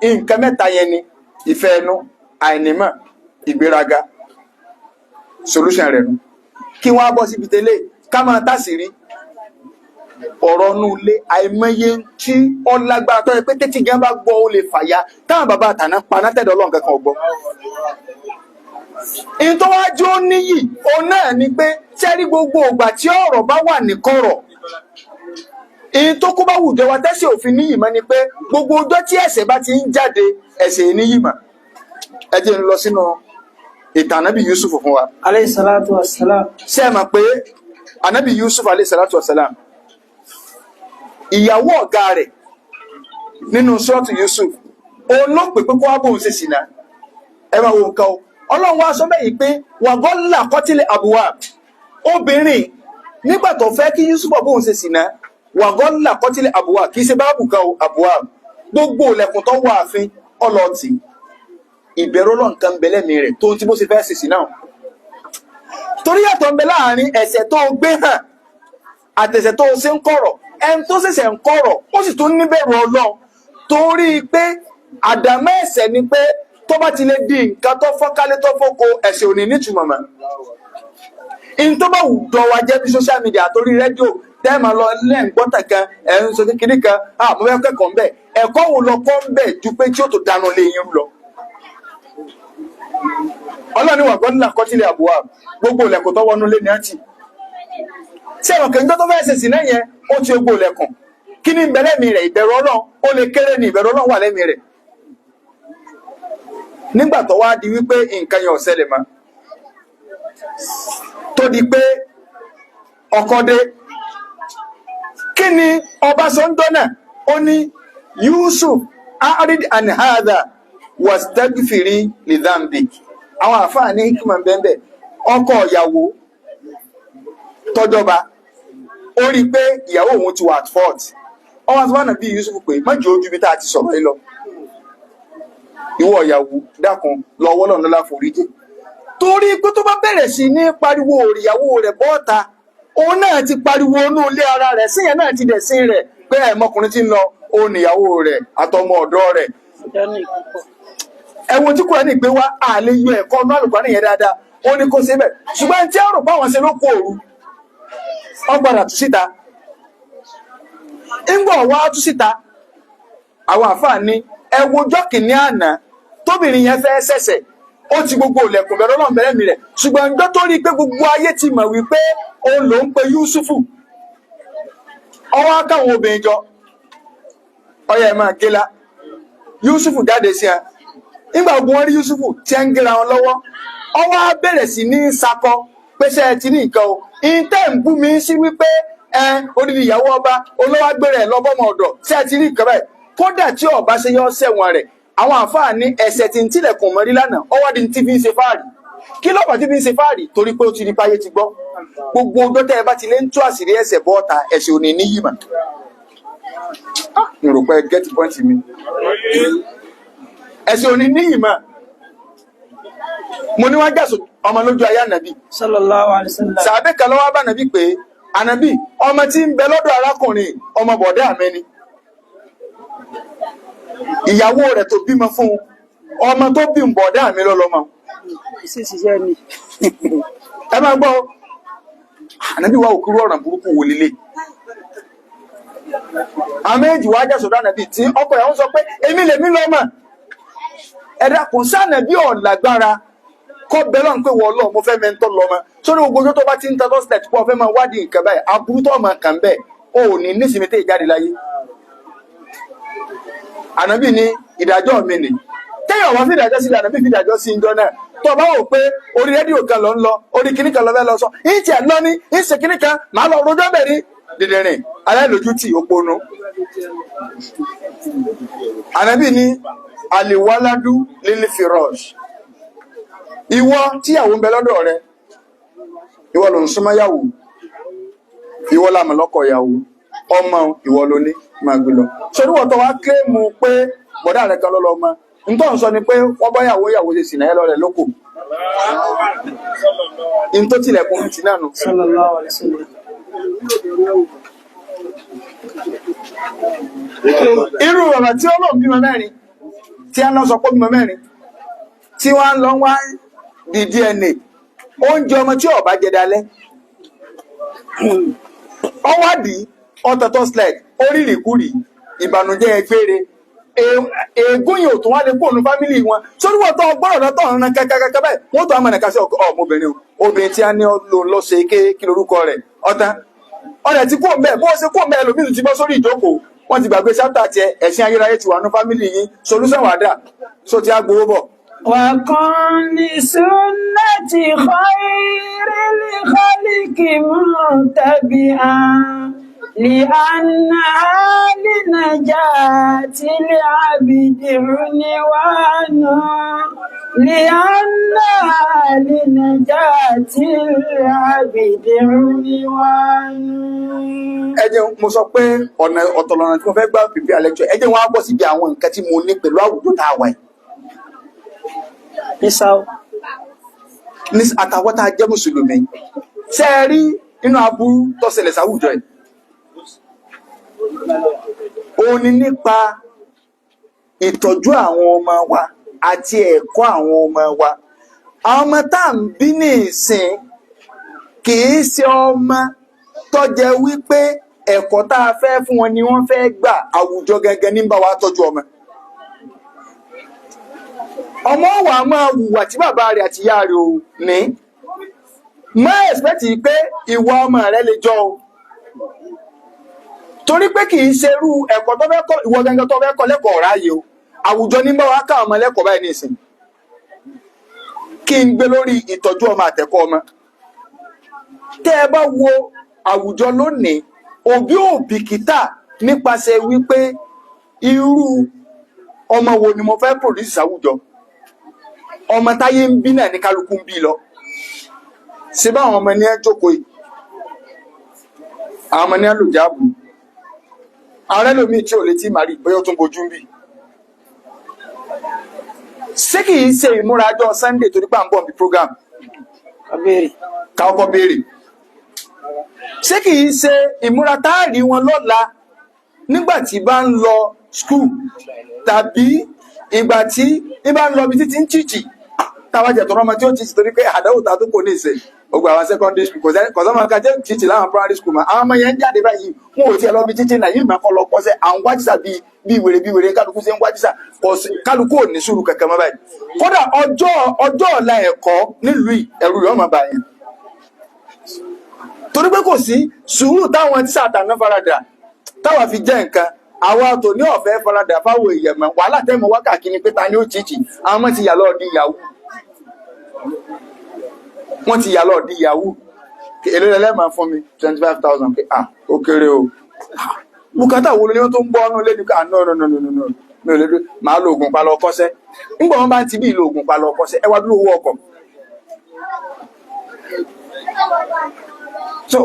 nǹkan mẹ́ta yẹn ni: ìfẹ́ ẹnu, àìnímọ̀, ìgbéraga. Solution rẹ̀ nu kí wọ́n á bọ́ síbi tẹ́lẹ̀ ká máa tàṣírí ọ̀rọ̀ nú ilé. Àìmọye tí ó lágbára tó yẹ pé tẹ́tí gan bá gbọ́, ó lè fàya. Táwọn bàbá àtàná paná tẹ̀dọ̀ ọlọ́run kankan ò gbọ́. Ìyẹn tó wá jó níyì, òun náà ni pé sẹ́rí gbogbo ìgbà tí ọ̀rọ̀ bá wà ní kọ̀rọ̀, ìyẹn tó kó bá wùjọ wa tẹ́sí òfin níyì mọ́ ni pé gbogbo ọjọ́ tí ẹ̀ṣẹ̀ bá ti ń jáde, ẹ̀ṣẹ̀ níyì mọ́. Ẹ jẹ́ n lọ sínú ìtàn Ànábì Yusuf fún wa. Alayhi salatu wa salam. Ṣé ẹ mọ̀ pé Ànábì Yusuf alayhi salatu wa salam, ìyàwó ọ̀gá rẹ̀ nínú sọ́ọ̀tù Yusuf, òun ló pè pé kó wá bóun ṣe sìnà. Ẹ máa wo nǹkan o. Ọlọ́run wá sọ bẹ́ẹ̀ yìí pé wàgọ́là kọ́tílẹ̀ àbúwà obìnrin nígbà tó fẹ́ kí Yusuf bóun ṣe sìnà, wàgọ́là kọ́tílẹ̀ àbúwà, kì í ṣe báàbù kan o, àbúwà gbogbo ilẹ̀kùn tó wọ ààfin ọlọ́ọ̀tì. Ìbẹ̀rù Ọlọ́run kan ń bẹ lẹ́mìí rẹ̀ tó ń tí bó ṣe fẹ́ ṣe sìnà, torí yàtọ̀ ń bẹ láàrin ẹ̀ṣẹ̀ tó gbé hàn àtẹ̀ṣẹ̀ tó ṣe ń kọ̀rọ̀. Ẹni tó ṣẹ̀ṣẹ̀ ń kọ̀rọ̀, ó sì tún níbẹ̀rù Ọlọ́run, torí pé àdámọ́ ẹ̀ṣẹ̀ ni pé tó bá ti lè di nǹkan tó fọ́kálé tó fọ́kọ, ẹ̀ṣẹ̀ ò ní nítumọ̀ mọ́. In tó bá wùdọ̀ wa jẹ́ bí social media àtòrí rédíò tẹ́ẹ̀mà lọ lẹ́ǹgbọ́tà kan, ẹ̀ ń sọ kékeré kan, àmọ́ fẹ́ kẹ́kọ̀ọ́ ńbẹ̀. Ẹ̀kọ́ wo lọ kọ́ ńbẹ̀ ju pé tí ó tó dànù lé yín lọ? Ọlọ́ni wà gbọ́dọ̀ kọ́tílẹ̀ àbúwà, gbogbo ilẹ̀kùn tó wọnú lé ní àtì. Tí ẹ̀rọ kẹ́ńtọ́ tó fẹ́ ṣe sí náà yẹn, ó ti gbogbo ilẹ̀kùn. Kí ni ń bẹ lẹ́mìí rẹ̀? Ìbẹ̀rù Ọlọ́run. Ó lè kéré ní ìbẹ̀rù Ọlọ́run wà lẹ́mìí rẹ̀. Nígbà tó wá di wípé nǹkan yẹn ò ṣẹlẹ̀ mọ́, tó di pé ọkọ dé, kí ni ọba sọ ń dọ́nà? Ó ní, "Yusuf, arid an hadha wastagfiri lidhanbik." Àwọn àfáà ní hikima bẹ́ẹ̀. Ọkọ ìyàwó tọjọba, ó rí i pé ìyàwó òun ti wà at fault. Ọwọ́ àti wọn bí Yusuf pé mọ́jọ́ ojú bí tá a ti sọ̀rọ̀ yìí lọ. Ìwọ ìyàwó, dákun, lọ wọ́lọ̀ ńlá foríjì, torí pé tó bá bẹ̀rẹ̀ sí ní pariwo òrìyàwó rẹ̀ bọ́ta, òun náà ti pariwo inú ilé ara rẹ̀ síyẹn náà ti dẹ̀ sí rẹ̀ pé ẹ̀mọkùnrin ti ń lọ, òun níyàwó rẹ̀ àtọmọ ọ̀dọ́ rẹ̀. Ẹ̀wọ̀n tí Kùránì gbé wá, àlè yọ ẹ̀kọ́ ọdún àlùkùránì yẹn dáadáa. Ó ní kó ṣe bẹ́ẹ̀, ṣùgbọ́n tí ẹ̀rù báwọn ṣe ló kó òru, wọ́n padà tú síta. Ńgbọ̀ wá tú síta, àwọn àfáà ní ẹ wo ọjọ́ kìíní àná tóbìnrin yẹn fẹ́ ṣẹ̀ṣẹ̀, ó ti gbogbo ilẹ̀kùn bẹ̀rẹ̀, Ọlọ́run bẹ̀rẹ̀ mi rẹ̀, ṣùgbọ́n ǹjọ́ tó rí i pé gbogbo ayé ti mọ̀ wípé òun ló ń pe Yusufu, ọwọ́ akáwọn obìnrin jọ, ọyẹ ẹ̀ máa gé la Yusufu jáde sí ẹ. Nígbà gbogbo wọn rí Yusufu tí ẹ ń gera wọn lọ́wọ́, ọwọ́ á bẹ̀rẹ̀ sí ní sakọ pèsè ẹ ti ní nǹkan o, ìtẹ́ ń bú mi sí wípé ẹ odidi ìyàwó ọba olówó agbèrè ẹ lọ́bọ́mọ ọ̀dọ̀ tí ẹ ti rí nǹkan báyìí. Kódà tí ọba ṣe yọ sẹ́wọ̀n rẹ̀, àwọn àǹfààní ní ẹ̀ṣẹ̀ tí ń tilẹ̀kùn mọ́rí lánàá, ọwọ́ di ti fi ń ṣe fáàrí. Kí lọ́pàá tí fi ń ṣe fáàrí? Torí pé ó ti rí páyé ti gbọ́. Gbogbo ọjọ́ tẹ́ ẹ bá ti lé ń tú àṣírí ẹ̀ṣẹ̀ bọ́ọ̀ta, ẹ̀ṣẹ̀ ò ní níyì mà. N rò pé get point mi. Ẹ̀sìn òní níyì mọ́. Mo ní wọ́n jàsùn ọmọ lójú ayé ànàbì. Sallallahu alaihi wasallam. Sàbẹ̀ kan ló wá bá ànàbì pé ànàbì, ọmọ tí ń bẹ lọ́dọ̀ arákùnrin ọmọ bọ̀dá mi ni. Ìyàwó rẹ̀ tó bímọ fún un, ọmọ tó bí ń bọ̀dá mi lọ́lọ́mọ. Sí ṣiṣẹ́ ni. Ẹ máa gbọ́, ànàbì wa òkúrú ọ̀ràn burúkú wò lélẹ̀. Àwọn méjì wá jà sọ́dọ̀ ànàbì tí ọkọ ìyàwó sọ pé èmi lèmi lọ́mọ. Ẹ dákun, sànàbí ọ̀làgbára kọ́ bẹ́ẹ̀ lọ́n pé wọ́n lọ mo fẹ́ mẹ́ńtọ́ lọ́mọ. Sórí gbogbo ọjọ́ tó bá ti ń ta tọ́sílẹ̀ tí wọ́n fẹ́ máa wádìí nǹkan báyìí, aburú tó ọmọ kàn bẹ́ẹ̀ o ò ní nísìmí tẹ́ ìjáde láyé. Ànàbì ní ìdájọ́ mi nì. Téèyàn wá fi ìdájọ́ sílẹ̀, ànàbì fi ìdájọ́ sí ìjọ náà. Tó o bá wò pé orí rédíò kan lọ ń lọ, orí kinní kan lọ fẹ́ lọ sọ, ìtì ẹ̀ lọ ní, ìṣe kinní kan, màá lọ rojọ́ bẹ̀ ní. Dìdìrìn, aláìlójútì òponu. Ànàbì ní àlìwáládú lílí fìrọ́ọ̀ṣ. Ìwọ tíyàwó ń bẹ lọ́dọ̀ rẹ, ìwọ ló ń súnmọ́ yàwó, ìwọ làmọ̀ lọ́kọ ìyàwó, ọmọ ìwọ ló ní máa gbé lọ. Sórí wọ́n tó wá kílèmù pé bọ̀dá rẹ kan lọ́lọ́ ọmọ, ntọ́ ń sọ ni pé wọ́n bọ́ yàwó yàwó ṣe sìnà ẹ́ lọ́rẹ̀ lóko. Ntọ́ tilẹ̀kùn ti náà nù. Sallallahu alaihi wasallam. Irú bàbá tí ó lòun bímọ mẹ́rin, tí a lọ sọ pé bímọ mẹ́rin, tí wọ́n á lọ wá di DNA, oúnjẹ ọmọ tí ó bá jẹ dalẹ́. Ọwádìí ọ̀tọ̀tọ̀ sled orírìkúrì ìbànújẹ́ ẹgbére ègún yìí ò tún wá lè kó nu fámìlì wọn. Sórí wọ́n tó ọgbọ́rọ̀ lọ́tọ̀ ọ̀run kẹ́kẹ́kẹ́ báyìí, wọ́n tó àmọ̀ nìkan sí ọmọbìnrin o, obìnrin tí a ní lò lọ ṣe ké kí lorúkọ rẹ̀ ọ̀tán ọ̀rẹ́ tí kò mbẹ́ bó ṣe kò mbẹ́ ẹlòmíì ti bọ́ sórí ìjókòó, wọ́n ti gbàgbé sápítà tiẹ̀. Ẹ̀sìn ayérayé ti wà nú fámìlì yín, solúsàn wà dà so ti á gbowó bọ̀. وكن لسنة خير الخلق متبعا لأنها لنجاة العبد عنوان، لأنها لنجاة العبد عنوان. Ẹ jẹ́ mo sọ pé ọ̀nà ọ̀tọ̀ lọ́nà tí mo fẹ́ gbà prepare lecture. Ẹ jẹ́ wọn á bọ́ síbi àwọn nǹkan tí mo ní pẹ̀lú àwùjọ tá a wà yìí. Ìsàw. Ní àtàwọn tá a jẹ́ mùsùlùmí, ṣé ẹ rí inú aburú tó ṣẹlẹ̀ sáwùjọ yìí, òun ni nípa ìtọ́jú àwọn ọmọ wa àti ẹ̀kọ́ àwọn ọmọ wa. Àwọn ọmọ tá à ń bí ní ìsìn kì í ṣe ọmọ tó jẹ́ wípé ẹ̀kọ́ tá a fẹ́ fún wọn ni wọ́n fẹ́ gbà. Àwùjọ gẹ́gẹ́ ní bá wa tọ́jú ọmọ. Ọmọ wa máa hùwà tí bàbá rẹ̀ àti ìyá rẹ̀ ò ní má ẹ̀sìpẹ́tì pé ìwà ọmọ rẹ̀ lè jọ o, torí pé kì í ṣerú ẹ̀kọ́ tó fẹ́ kọ́ ìwọ gẹ́gẹ́ tó fẹ́ kọ́ lẹ́kọ̀ọ́ ráàyè o. Àwùjọ ní bá wa ká ọmọ lẹ́kọ̀ọ́ báyìí nísìn. Kí n gbé lórí ìtọ́jú ọmọ àtẹ̀kọ́ ọmọ. Tẹ́ ẹ bá wo àwùjọ lónìí, òbí ò bìkítà nípasẹ̀ wípé irú ọmọ wo ni mo fẹ́ produce sáwùjọ. Ọmọ táyé ń bí náà ní kálukú ń bí lọ. Ṣé báwọn ọmọ ní ẹ jókòó yìí, àwọn ọmọ ní ẹ lò jáàbù, ààrẹ lómi tí ò lè tí màrí bóyá ó tún bojú ń bì. Ṣé kì í ṣe ìmúra ọjọ́ Sunday torí pé à ń bọ̀ ní program? Abéèrè. Káwọ́kọ́ béèrè, ṣé kì í ṣe ìmúra táàrí wọn lọ́la nígbà tí bá ń lọ school tàbí ìgbà tí ń bá ń lọ ibi títí ń chìchì táwa jẹ̀ tọrọ ọmọ tí ó chìchì, torí pé àdáwò ta tó kò ní ìṣe gbogbo àwọn secondary school kò sọ́mọ ká jẹ́ chìchì láwọn primary school mọ́. Àwọn ọmọ yẹn ń jáde báyìí, wọn ò tiẹ̀ lọ bí títí náà yìí máa kọ́ lọ kọ́sẹ́ à ń wájísà bíi bíi wèrè bíi wèrè. Kálukú ṣe ń wájísà, kò sí kálukú ò ní sùúrù kankan mọ́ báyìí. Kódà ọjọ́ ọ̀la ẹ̀kọ́ nílùú yìí, ẹ̀rù rẹ̀ ọmọ báyìí, torí pé kò sí sùúrù táwọn tíṣà àtàná faradà táwa fi jẹ́ nǹkan. Àwa tò ní ọ̀fẹ́ faradà fáwọn èèyàn mọ́. Wàhálà tẹ́mọ̀ wákàkí ni pé ta ni ó chìchì. Àwọn ọmọ ti yà lọ́ọ́ di yahoo, wọ́n ti yà lọ́ọ́ di yahoo. Èló lẹ́lẹ́ máa fún mi? 25,000. Pé ah, ó kéré o. Bùkátà wo ni wọ́n tó ń bọ́ ọ́nú lé ní ká? No, no, no, no, no, no, mi ò lè dúró, màá lo oògùn palọ kọ́sẹ́. Nígbà wọn bá ti bí ìlò oògùn palọ kọ́sẹ́, ẹ wá dúró owó ọkọ̀. So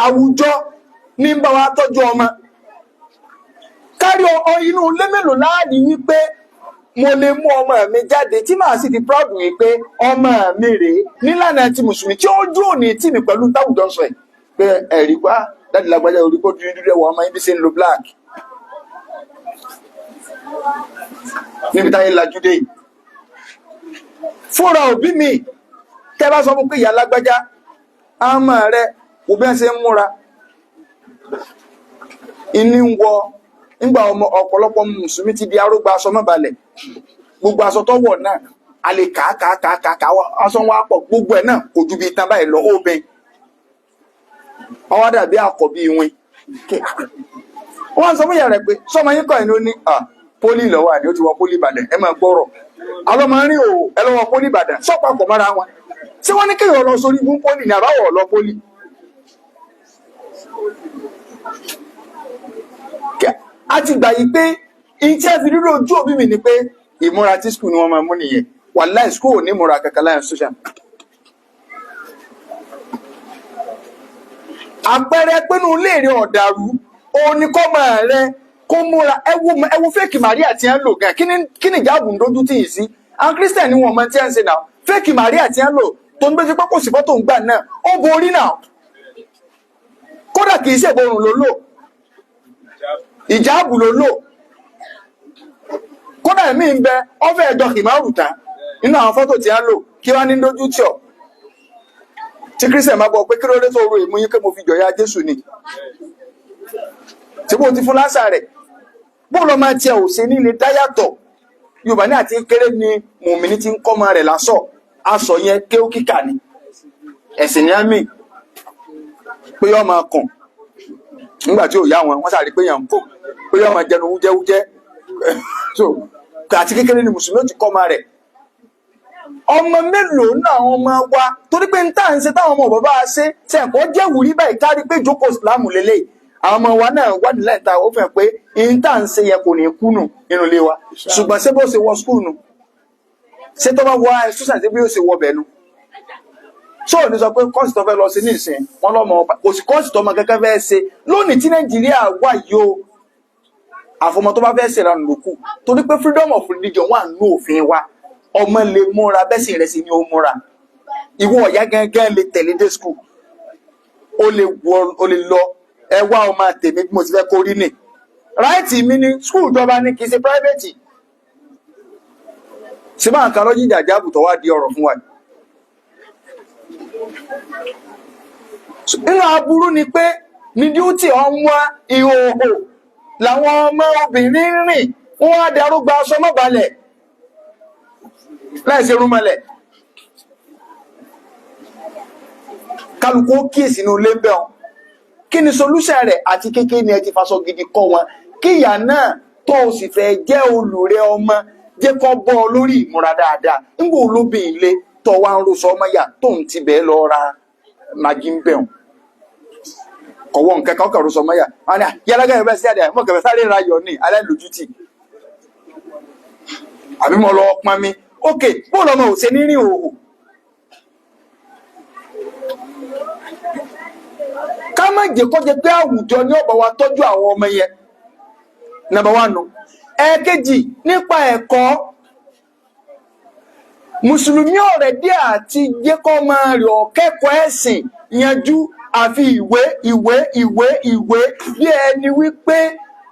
àwùjọ ní ń bá wa tọ́jú ọmọ. Kárí ọ inú ilé mélòó láàrí wípé mo lè mú ọmọ mi jáde tí màá sì fi proud wípé ọmọ mi rèé nílànà ti mùsùlùmí tí ó jó òní tì mí pẹ̀lú táwùjọ sọ ẹ̀ pé ẹ̀rí pa dáàdì lágbájá orí kó dúdú dúdú ẹwà ọmọ yín bí ṣe ń lo black níbi táyé lajú dé yìí. Fúnra òbí mi tẹ́ bá sọ fún pé ìyá lágbájá ọmọ rẹ kò bí wọ́n ṣe ń múra ìní ń wọ nígbà ọmọ ọ̀pọ̀lọpọ̀ mùsùlùmí ti di arógbá aṣọ mọ́balẹ̀ gbogbo aṣọ tó wọ̀ náà a lè kà á kà á kà á kà á kà á aṣọ wa pọ̀ gbogbo ẹ̀ náà kò ju bí itan báyìí lọ ó bẹ ọwọ́ dàbí àkọ́bí win. Wọ́n sọ fún ìyá rẹ̀ pé sọmọ yín kọ́ ẹ̀ ló ní à pólì lọ́wọ́ àdé ó ti wọ pólì Ìbàdàn ẹ máa gbọ́rọ̀ àwọn ọmọ rìn òwò ẹ lọ́wọ́ pólì Ìbàdàn sọ́pàpọ̀ mọ́ra wọn tí wọ́n ní kéèyàn lọ sórí fún pólì ní àbáwọ̀ lọ pólì. A ti gbà yí pé iṣẹ́ fi dúró ojú òbí mi ni pé ìmúra tí skul ni wọ́n máa mú nìyẹn. Wàláì skul ò ní ìmúra kankan láyé social. Àpẹẹrẹ pinnu léèrè ọ̀dàrú òun ni kọ́ máa rẹ kó múra. Ẹ wo fake Maria tí ń lò gan. Kí ni ìjáàbù ń dojú tì í sí? Àwọn Christian ni wọn mọ tí ń ṣe náà. Fake Maria tí ń lò tó ń gbé sí pé kò sí fọ́tò ń gbà náà ó borí náà, kódà kì í ṣèborùn ló lò, ìjáàbù ló lò, kódà èmi ń bẹ ọfẹ ẹjọ kìmáàrù tán nínú àwọn fọ́tò tí a ń lò. Kí wá ní dojú tì ọ́ tí Christian máa bọ pé kí ló dé tó ro èmú yín pé mo fi jọ̀yà Jésù ni tí bó ti fún lásà rẹ̀ bó lọ máa tiẹ̀ ò ṣe nílé dáyàtọ̀. Yorùbá ní àti kéré ni mùmíní ti ń kọ́ ọmọ rẹ̀ lásọ̀ aṣọ yẹn kéó kíkà ni ẹ̀sìn ní àmì pé yọ́ máa kàn nígbà tí ò yá wọn wọ́n sáré pé yàn ń kó pé yọ́ máa jẹnu wújẹ́wújẹ́. So àti kékeré ni mùsùlùmí ó ti kọ́ ọmọ rẹ̀. Ọmọ mélòó náà àwọn ọmọ wa torí pé n tá à ń ṣe táwọn ọmọ bàbá ṣe ṣe ẹ̀kọ́ jẹ́ wùrí báyìí kárí pé jókòó ìsìlámù lélẹ̀ àwọn ọmọ wa náà wà nílẹ̀ ta ó fẹ́ pé n tá à ń ṣe yẹ kò ní kúnnù nínú ilé wa. Ṣùgbọ́n ṣé bó ṣe wọ skúl nu, ṣé tó bá wọ ṣúṣà ṣé bí ó ṣe wọ bẹ̀ nu? Ṣé ò ní sọ pé kọ́ọ̀sì tó fẹ́ lọ sí ní ìsìn wọn lọ́mọ ọba kò sí kọ́ọ̀sì tó ọmọ kẹ́kẹ́ fẹ́ ṣe lónìí tí Nàìjíríà wà yìí o, àfọmọ tó bá fẹ́ ṣèrànù lókù torí pé freedom of religion wà nínú òfin wa. Ọmọ lè múra bẹ́sìn rẹ̀ sí ni ó múra, ìwọ ọ̀yá gángan lè tẹ̀lé dé school, ó lè wọ ó lè lọ ẹ wá ọmọ tèmi bí mo ti fẹ́ kó rí nì ráìtì mi ni school ìjọba ni kì í ṣe private. Ṣé máa ń kan lọ́jọ́ ìjà jáàbù tó wá di ọ̀rọ̀ fún wa? Nínú aburú ni pé ní díútì ọ̀n wá ìhòòhò làwọn ọmọ obìnrin rìn wọ́n á darúgba aṣọ mọ́balẹ̀ láìsí rúmọlẹ̀. Kálukú ó kíyèsí inú ilé ń bẹ̀ ọ́n. Kí ni solúṣẹ̀ rẹ̀? Àti kékeré ni ẹ ti faṣọ gidi kọ́ wọn kí ìyá náà tó o sì fẹ́ jẹ́ olùrẹ́ ọmọ jẹ́ kó bọ́ ọ lórí ìmúra dáadáa. Ńgbò olóbìn ilé tó wá ń rọṣọ ọmọ yà tó ń tibẹ̀ lọ ra magi ń bẹ̀ ọ́n kọ̀wọ́ nǹkan kan kọ̀rọ̀ sọmọ yà wọn ni yàrá yẹn bẹ́ẹ̀ sí àdé mọ̀ kẹfẹ́ sáré ra yọ̀ ní aláìlójútì àbí mo lọ pọn mi. Ok, bó lọmọ ò ṣe ní rìn òhò? Ká má jẹ́ kó jẹ́ pé àwùjọ ní ọ̀bọ̀ wa tọ́jú àwọn ọmọ yẹn. Number one nù. Ẹ̀ẹ̀kejì nípa ẹ̀kọ́ mùsùlùmí ọ̀rẹ́ díẹ̀ àti jẹ́ kó máa rìn ọ̀kẹ́kọ̀ọ́ ẹ̀sìn yanjú àfi ìwé ìwé ìwé ìwé bí ẹni wípé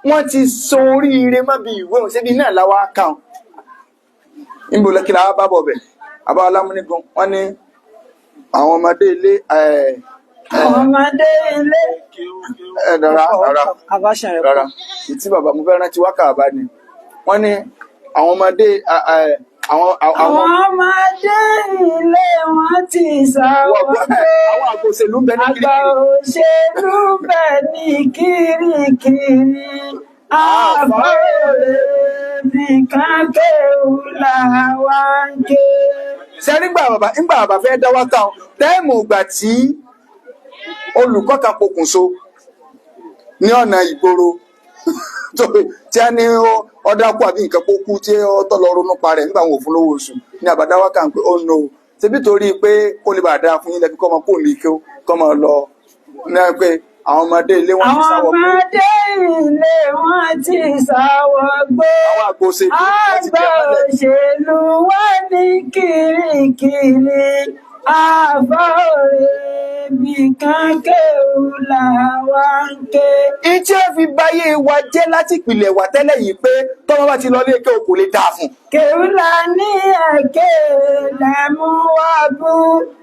wọ́n ti so oríire má bí ìwé òun síbi náà láwa kàn. Níbo lẹ́kí la bá bọ̀ bẹ̀ àbá alámúnigun wọ́n ní àwọn ọmọdé ilé Ọmọdé ilé. Rárá rárá Abáṣẹ rẹ̀ rárá ìtí bàbá mo fẹ́ rántí wákà bá ní wọ́n ní àwọn ọmọdé àwọn Àwọn ọmọdé ilé wọn ti sọ wọ́n pé àwọn àgbò òṣèlú ń bẹ ní àgbà kirikiri. òṣèlú bẹ ní kirikiri. Àfọ̀rẹ́ nìkan kéwù làwa ń ké. Ṣe nígbà bàbá nígbà bàbá fẹ́ dá wákà ọ̀ tẹ́ẹ̀mù ìgbà tí olùkọ́ kan pokùnso ní ọ̀nà ìgboro tí a ní ọ̀dàkú àbí nǹkan kó kú tí ó tọ́ lọ ronú pa rẹ̀ nígbà wọn ò fún lówó oṣù ní àbádá wákà ń pé ó no ṣebí torí pé kó lè bàa dáa fún yín lẹ́bí kọ́ ọmọ kó lè kí ó kọ́ ọmọ lọ ní ẹ pé Àwọn ọmọdé ilé wọn ti Àwọn sáwọ pé ọmọdé ilé wọn ti sáwọ gbé. Àwọn àgbò òṣèlú wọn ti Àgbà jẹ mọ́lẹ̀. Òṣèlú wà ní kirikiri. Àfọ̀rẹ́ bìkan kéwù làwa ń ké. Ìtí ẹ fi báyé wa jẹ́ láti ìpìlẹ̀ wà tẹ́lẹ̀ yìí pé tọ́mọ bá ti lọ ilé kéwú kò lè dáa fún un. Kéwù la ní ẹ̀kẹ́ lẹ́mú wá bú.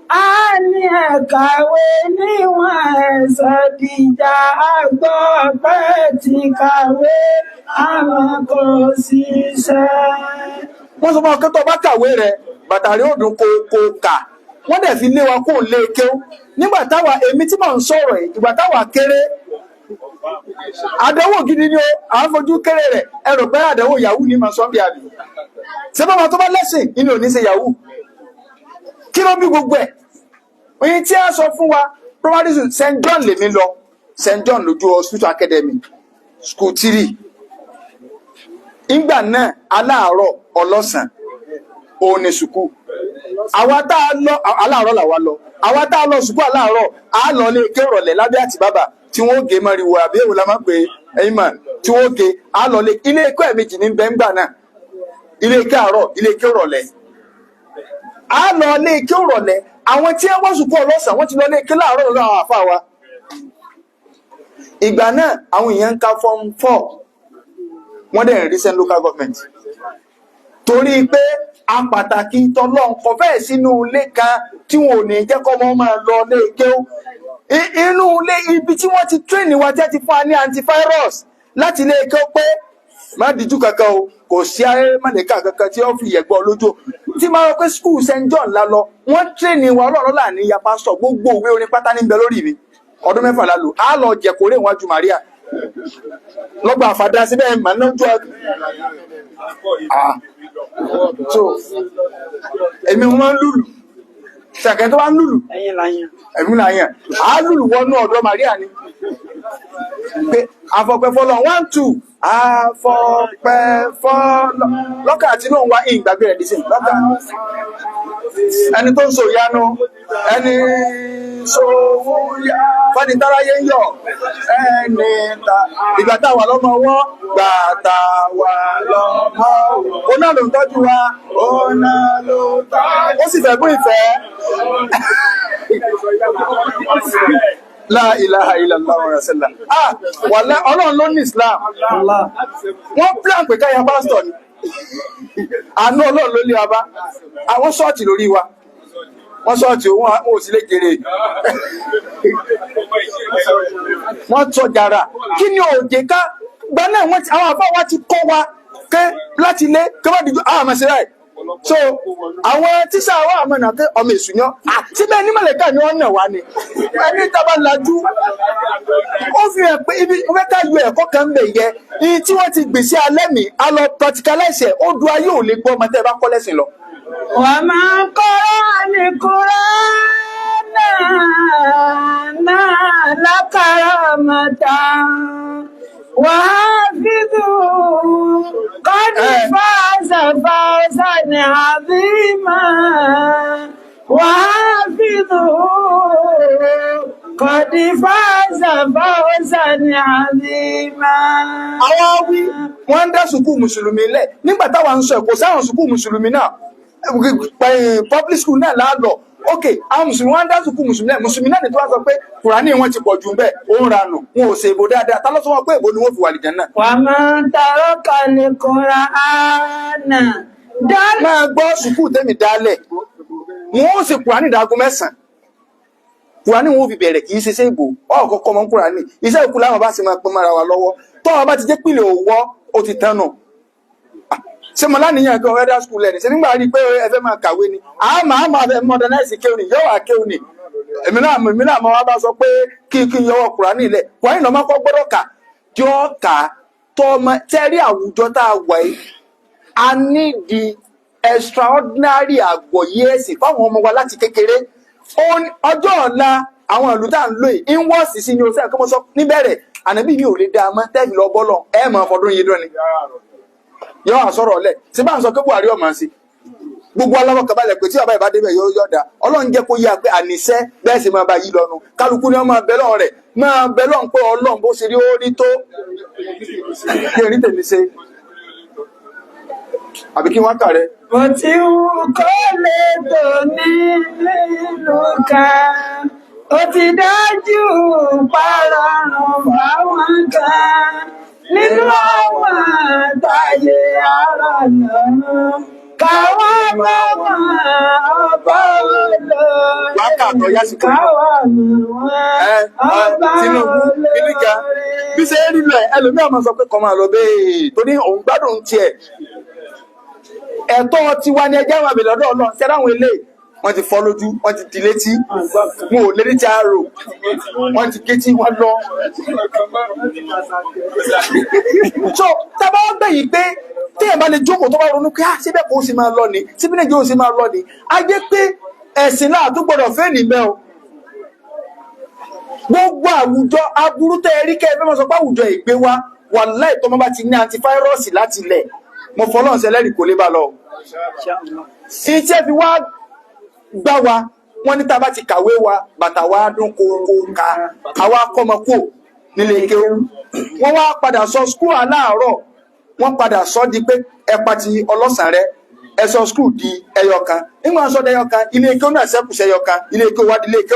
A ní ẹ̀kàwé níwọ̀n ẹ̀sọ́ dìjà. Àgbọ̀ pẹ́ ti kàwé, àmọ́ kò ṣiṣẹ́. Wọ́n sọ fún ọ pé tó bá kàwé rẹ, bàtà rí òdùn kò kò kà. Wọ́n dẹ̀ fi lé wa kó lé kéwú. Nígbà táwa, èmi tí mò ń sọ̀rọ̀ yìí, ìgbà táwa kéré, àdánwò gidi ni o, à ń fojú kéré rẹ̀. Ẹ rò pé àdánwò yahoo ni màá sọ bí àbí. Ṣé bàbá tó bá lẹ́sìn inú ò ní ṣe yahoo? Kí ló bí gbogbo ẹ̀? Oyin tí a sọ fún wa, primary school St John lèmi lọ, St John lójú hospital academy, school 3. Ìgbà náà, aláàárọ̀ ọlọ́sàn òun ni sùkú. Àwa tá a lọ aláàárọ̀ làwa lọ. Àwa tá a lọ sùkú aláàárọ̀, a lọ lé ké rọ̀lẹ́ lábẹ́ àti bàbà tí wọ́n ó gé mọ́riwo àbí èwo la máa ń pè é, ẹ̀yin mọ̀ tí wọ́n ó gé. A lọ lé ilé ẹ̀kọ́ ẹ̀mejì ní bẹ́ńgbà náà, ilé ké àárọ̀, ilé ké rọ̀lẹ́. A lọ lé ké rọ̀lẹ́. Àwọn tí wọ́n sùkú ọlọ́sàn, wọ́n ti lọ lé ké láàárọ̀ lọ́dọ̀ àwọn àfa wa. Ìgbà náà àwọn èèyàn ń ka form 4, wọ́n dẹ̀ ń ríṣẹ́ local government torí pé a pàtàkì tọlọ́n kọ fẹ́ẹ̀ sínú ilé kan tí wọn ò ní jẹ́ kọ́ ọmọ máa lọ ilé kéwú. Inú ilé ibi tí wọ́n ti train wa tẹ́ ti fún wa ní antivirus láti ilé kéwú pé má díjú kankan o, kò sí ayé mọ̀lẹ́kà kankan tí ó fi yẹ̀gbọ́ lójú tí máa rọ pé school St John la lọ. Wọ́n train wa ọlọ́run là ní ya pásítọ̀. Gbogbo òwe orin pátá ní bẹ lórí mi. Ọdún 6 la lò. Á lọ jẹ̀kórè wájú Maria lọ́gbà àfàdá síbẹ̀ mà náà jọ. Ah, so èmi mo máa ń lùlù ṣàkẹ́ tó bá ń lùlù. Ẹ̀yin làyàn. Ẹ̀mí là yàn á lùlù wọnú ọ̀dọ̀ Maria ni pé àfọ̀pẹ́ fọlọ́, one two, àfọ̀pẹ́ fọlọ́ lọ́kà àti náà wá ìgbàgbé rẹ̀ dísìn lọ́kà ẹni tó ń so ìyanu, ẹni sowó yá fani táráyé ń yọ ẹni ta ìgbà tá a wà lọ́mọ ọwọ́, gbà tá a wà lọ́mọ ọwọ́, òun náà ló ń tọ́jú wa, òun náà ló ń tọ́jú, ó sì fẹ́ bú ìfẹ́. La ilaha illallah wa rasulullah. Ah, wàlá Ọlọ́run ló ní Islam. Allah. Wọ́n plan pé káyà pásítọ̀ ni. Àánú Ọlọ́run ló lé wa bá. Àwọn ṣọ́ọ̀tì lórí wa. Wọ́n ṣọ́ọ̀tì òun ò sí lè jèrè. Wọ́n tọ́ jàrà. Kí ni òjè ká? Gba náà wọ́n ti àwọn àfáà wa ti kọ́ wa ké láti ilé kí wọ́n dìjú àwọn àmọ̀ sí ráì. So àwọn tíṣà wa àmọ̀ náà pé ọmọ èṣù ni ọ́. Ah, síbẹ̀ ní mọ̀lẹ́kà ni wọ́n nà wá ni. Ẹni tá a bá lajú ó fi hàn pé ibi mo fẹ́ ká yọ ẹ̀kọ́ kan ń bẹ̀ yẹ iye tí wọ́n ti gbèsè alẹ́ mi a lọ practicalize ẹ̀. Ó du ayé ò lè gbọ́ ọmọ tẹ́ ẹ bá kọ́ lẹ́sìn lọ. ومن قرأ القرآن نال كرامة وحافظه قد فاز فوزا عظيما وحافظه قد فاز فوزا عظيما. Àwọn wí wọ́n ń dá sùkúù mùsùlùmí lẹ̀ nígbà táwa ń sọ ẹ̀, kò sáwọn sùkúù mùsùlùmí náà, public school náà láàlọ́. Ok, àwọn mùsùlùmí wọ́n ń dá sùkúù mùsùlùmí lẹ̀. Mùsùlùmí náà ní tí wọ́n sọ pé kùránì wọn ti pọ̀ jù bẹ́ẹ̀, ó ń ranù, wọn ò ṣe èbò dáadáa. Tá ló sọ wọn pé èbò ni wọ́n fi wà lìjẹ́ náà? ومن ترك القرآن دل Máa gbọ́, sùkúù tẹ́mi dálẹ̀, wọn ó sì kùránì dáago 9. Kùránì wọn ò fi bẹ̀rẹ̀, kì í ṣe iṣẹ́ ìbò ọ̀kọ̀ọ̀kọ̀ mọ́ kùránì. Iṣẹ́ ìkú láwọn bá sì máa pín mọ́ra wa lọ́wọ́. Tọ́wọ́ bá ti jẹ́ pìlẹ̀ òwò ó ti tán nù. Ṣé mo láníyàn kan federal school ẹni ṣe nígbà rí i pé ẹ fẹ́ máa kàwé ni àmọ́ àmọ́ ẹ modernize kéwòn yóò wá kéwòn ni. Èmi náà mo wá bá sọ pé kí n yọwọ́ kùránì lẹ̀. Kùránì lọ́mọ kọ́ gbọ́dọ̀ kà tí ó kà tọ́ ọmọ tẹ́rí àwùjọ tá a wà yìí. A ní di extraordinary àgbọ̀yé ẹ̀sìn fáwọn ọmọ wa láti kékeré. Ọjọ́ ọ̀la àwọn ìlú tá à ń lò yìí ń wọ́ọ̀sì sí ni o sẹ́yìn kí mo sọ níbẹ̀rẹ̀ ànábì mi ò lè dá a mọ́ tẹ́ẹ̀fì lọ bọ́lọ̀ ẹ̀ mọ̀ fọdún yìí dún ni yọ àsọ̀rọ̀ ọ̀lẹ̀ tí bá ń sọ pé Buhari ọ̀mọ̀ sí Gbogbo aláwọ̀ kabalẹ̀ pé tí bàbá ìbá débẹ̀ yóò yọ̀dà. Ọlọ́run jẹ́ kó yá pé àníṣe bẹ́ẹ̀ sì máa bá yí lọ́nu. Kálukú ni wọ́n máa bẹ lọ́run rẹ̀, máa bẹ lọ́run pé Ọlọ́run bó ṣe rí ó rí tó kí erin tèmi ṣe. Àbí kí wọ́n kà rẹ̀. Bó ti wù kó lè tó ní nílùú kan, ó ti dájú parọ́rùn fáwọn kan nínú àwọn táyé àárọ̀ lọ́rùn káwọn mọ̀ wọ́n ọba olóore, Wákà tó yásìkò yìí. káwọn mọ̀ wọ́n Ẹ ẹ ọba Tinubu kìnìkan olóore. bí ṣe ń rí lọ ẹ, ẹlòmíràn máa sọ pé kọ́ máa lọ bẹ́ẹ̀ torí òun gbádùn tiẹ̀. Ẹ̀tọ́ tiwa ni ẹjẹ́ àwọn àbẹ̀lẹ̀ ọ̀dọ́ Ọlọ́run ṣẹ́ra àwọn eléyìí. Wọ́n ti fọ́ lójú, wọ́n ti di létí, wọn ò lérí tí a rò, wọ́n ti gétí wọ́n lọ. So tábà wọ́n gbẹ̀yìn pé téèyàn bá lè jókòó tó bá ronú pé ah síbẹ̀ kò ó sì máa lọ ni, síbí Nàìjíríà ó sì máa lọ ni, a jẹ́ pé ẹ̀sìn náà tó gbọ́dọ̀ fẹ́ níbẹ̀ o. Gbogbo àwùjọ aburú tẹ́ ẹ rí kẹ́ ẹ fẹ́ máa sọ pé àwùjọ ìgbé wa, wàláhì tọ́mọ bá ti ní antifáírọ́ọ̀sì láti ilẹ̀, mo fọlọ́run ṣẹlẹ́rìí kò lè bá lọ. Iṣẹ́ fi wá gbá wa, wọ́n ní tá a bá ti kàwé wa, bàtà wa dún kókó ká, àwa kọ́mọ kú nílé kéwú. Wọ́n wá padà sọ skúl aláàárọ̀, wọ́n padà sọ di pé ẹpa ti ọlọ́sàn rẹ, ẹ sọ skúl di ẹyọ kan. Nígbà wọn sọ di ẹyọ kan, ilé kéwú náà ṣẹ́kù sẹ́yọ kan, ilé kéwú wá di ilé kéwú.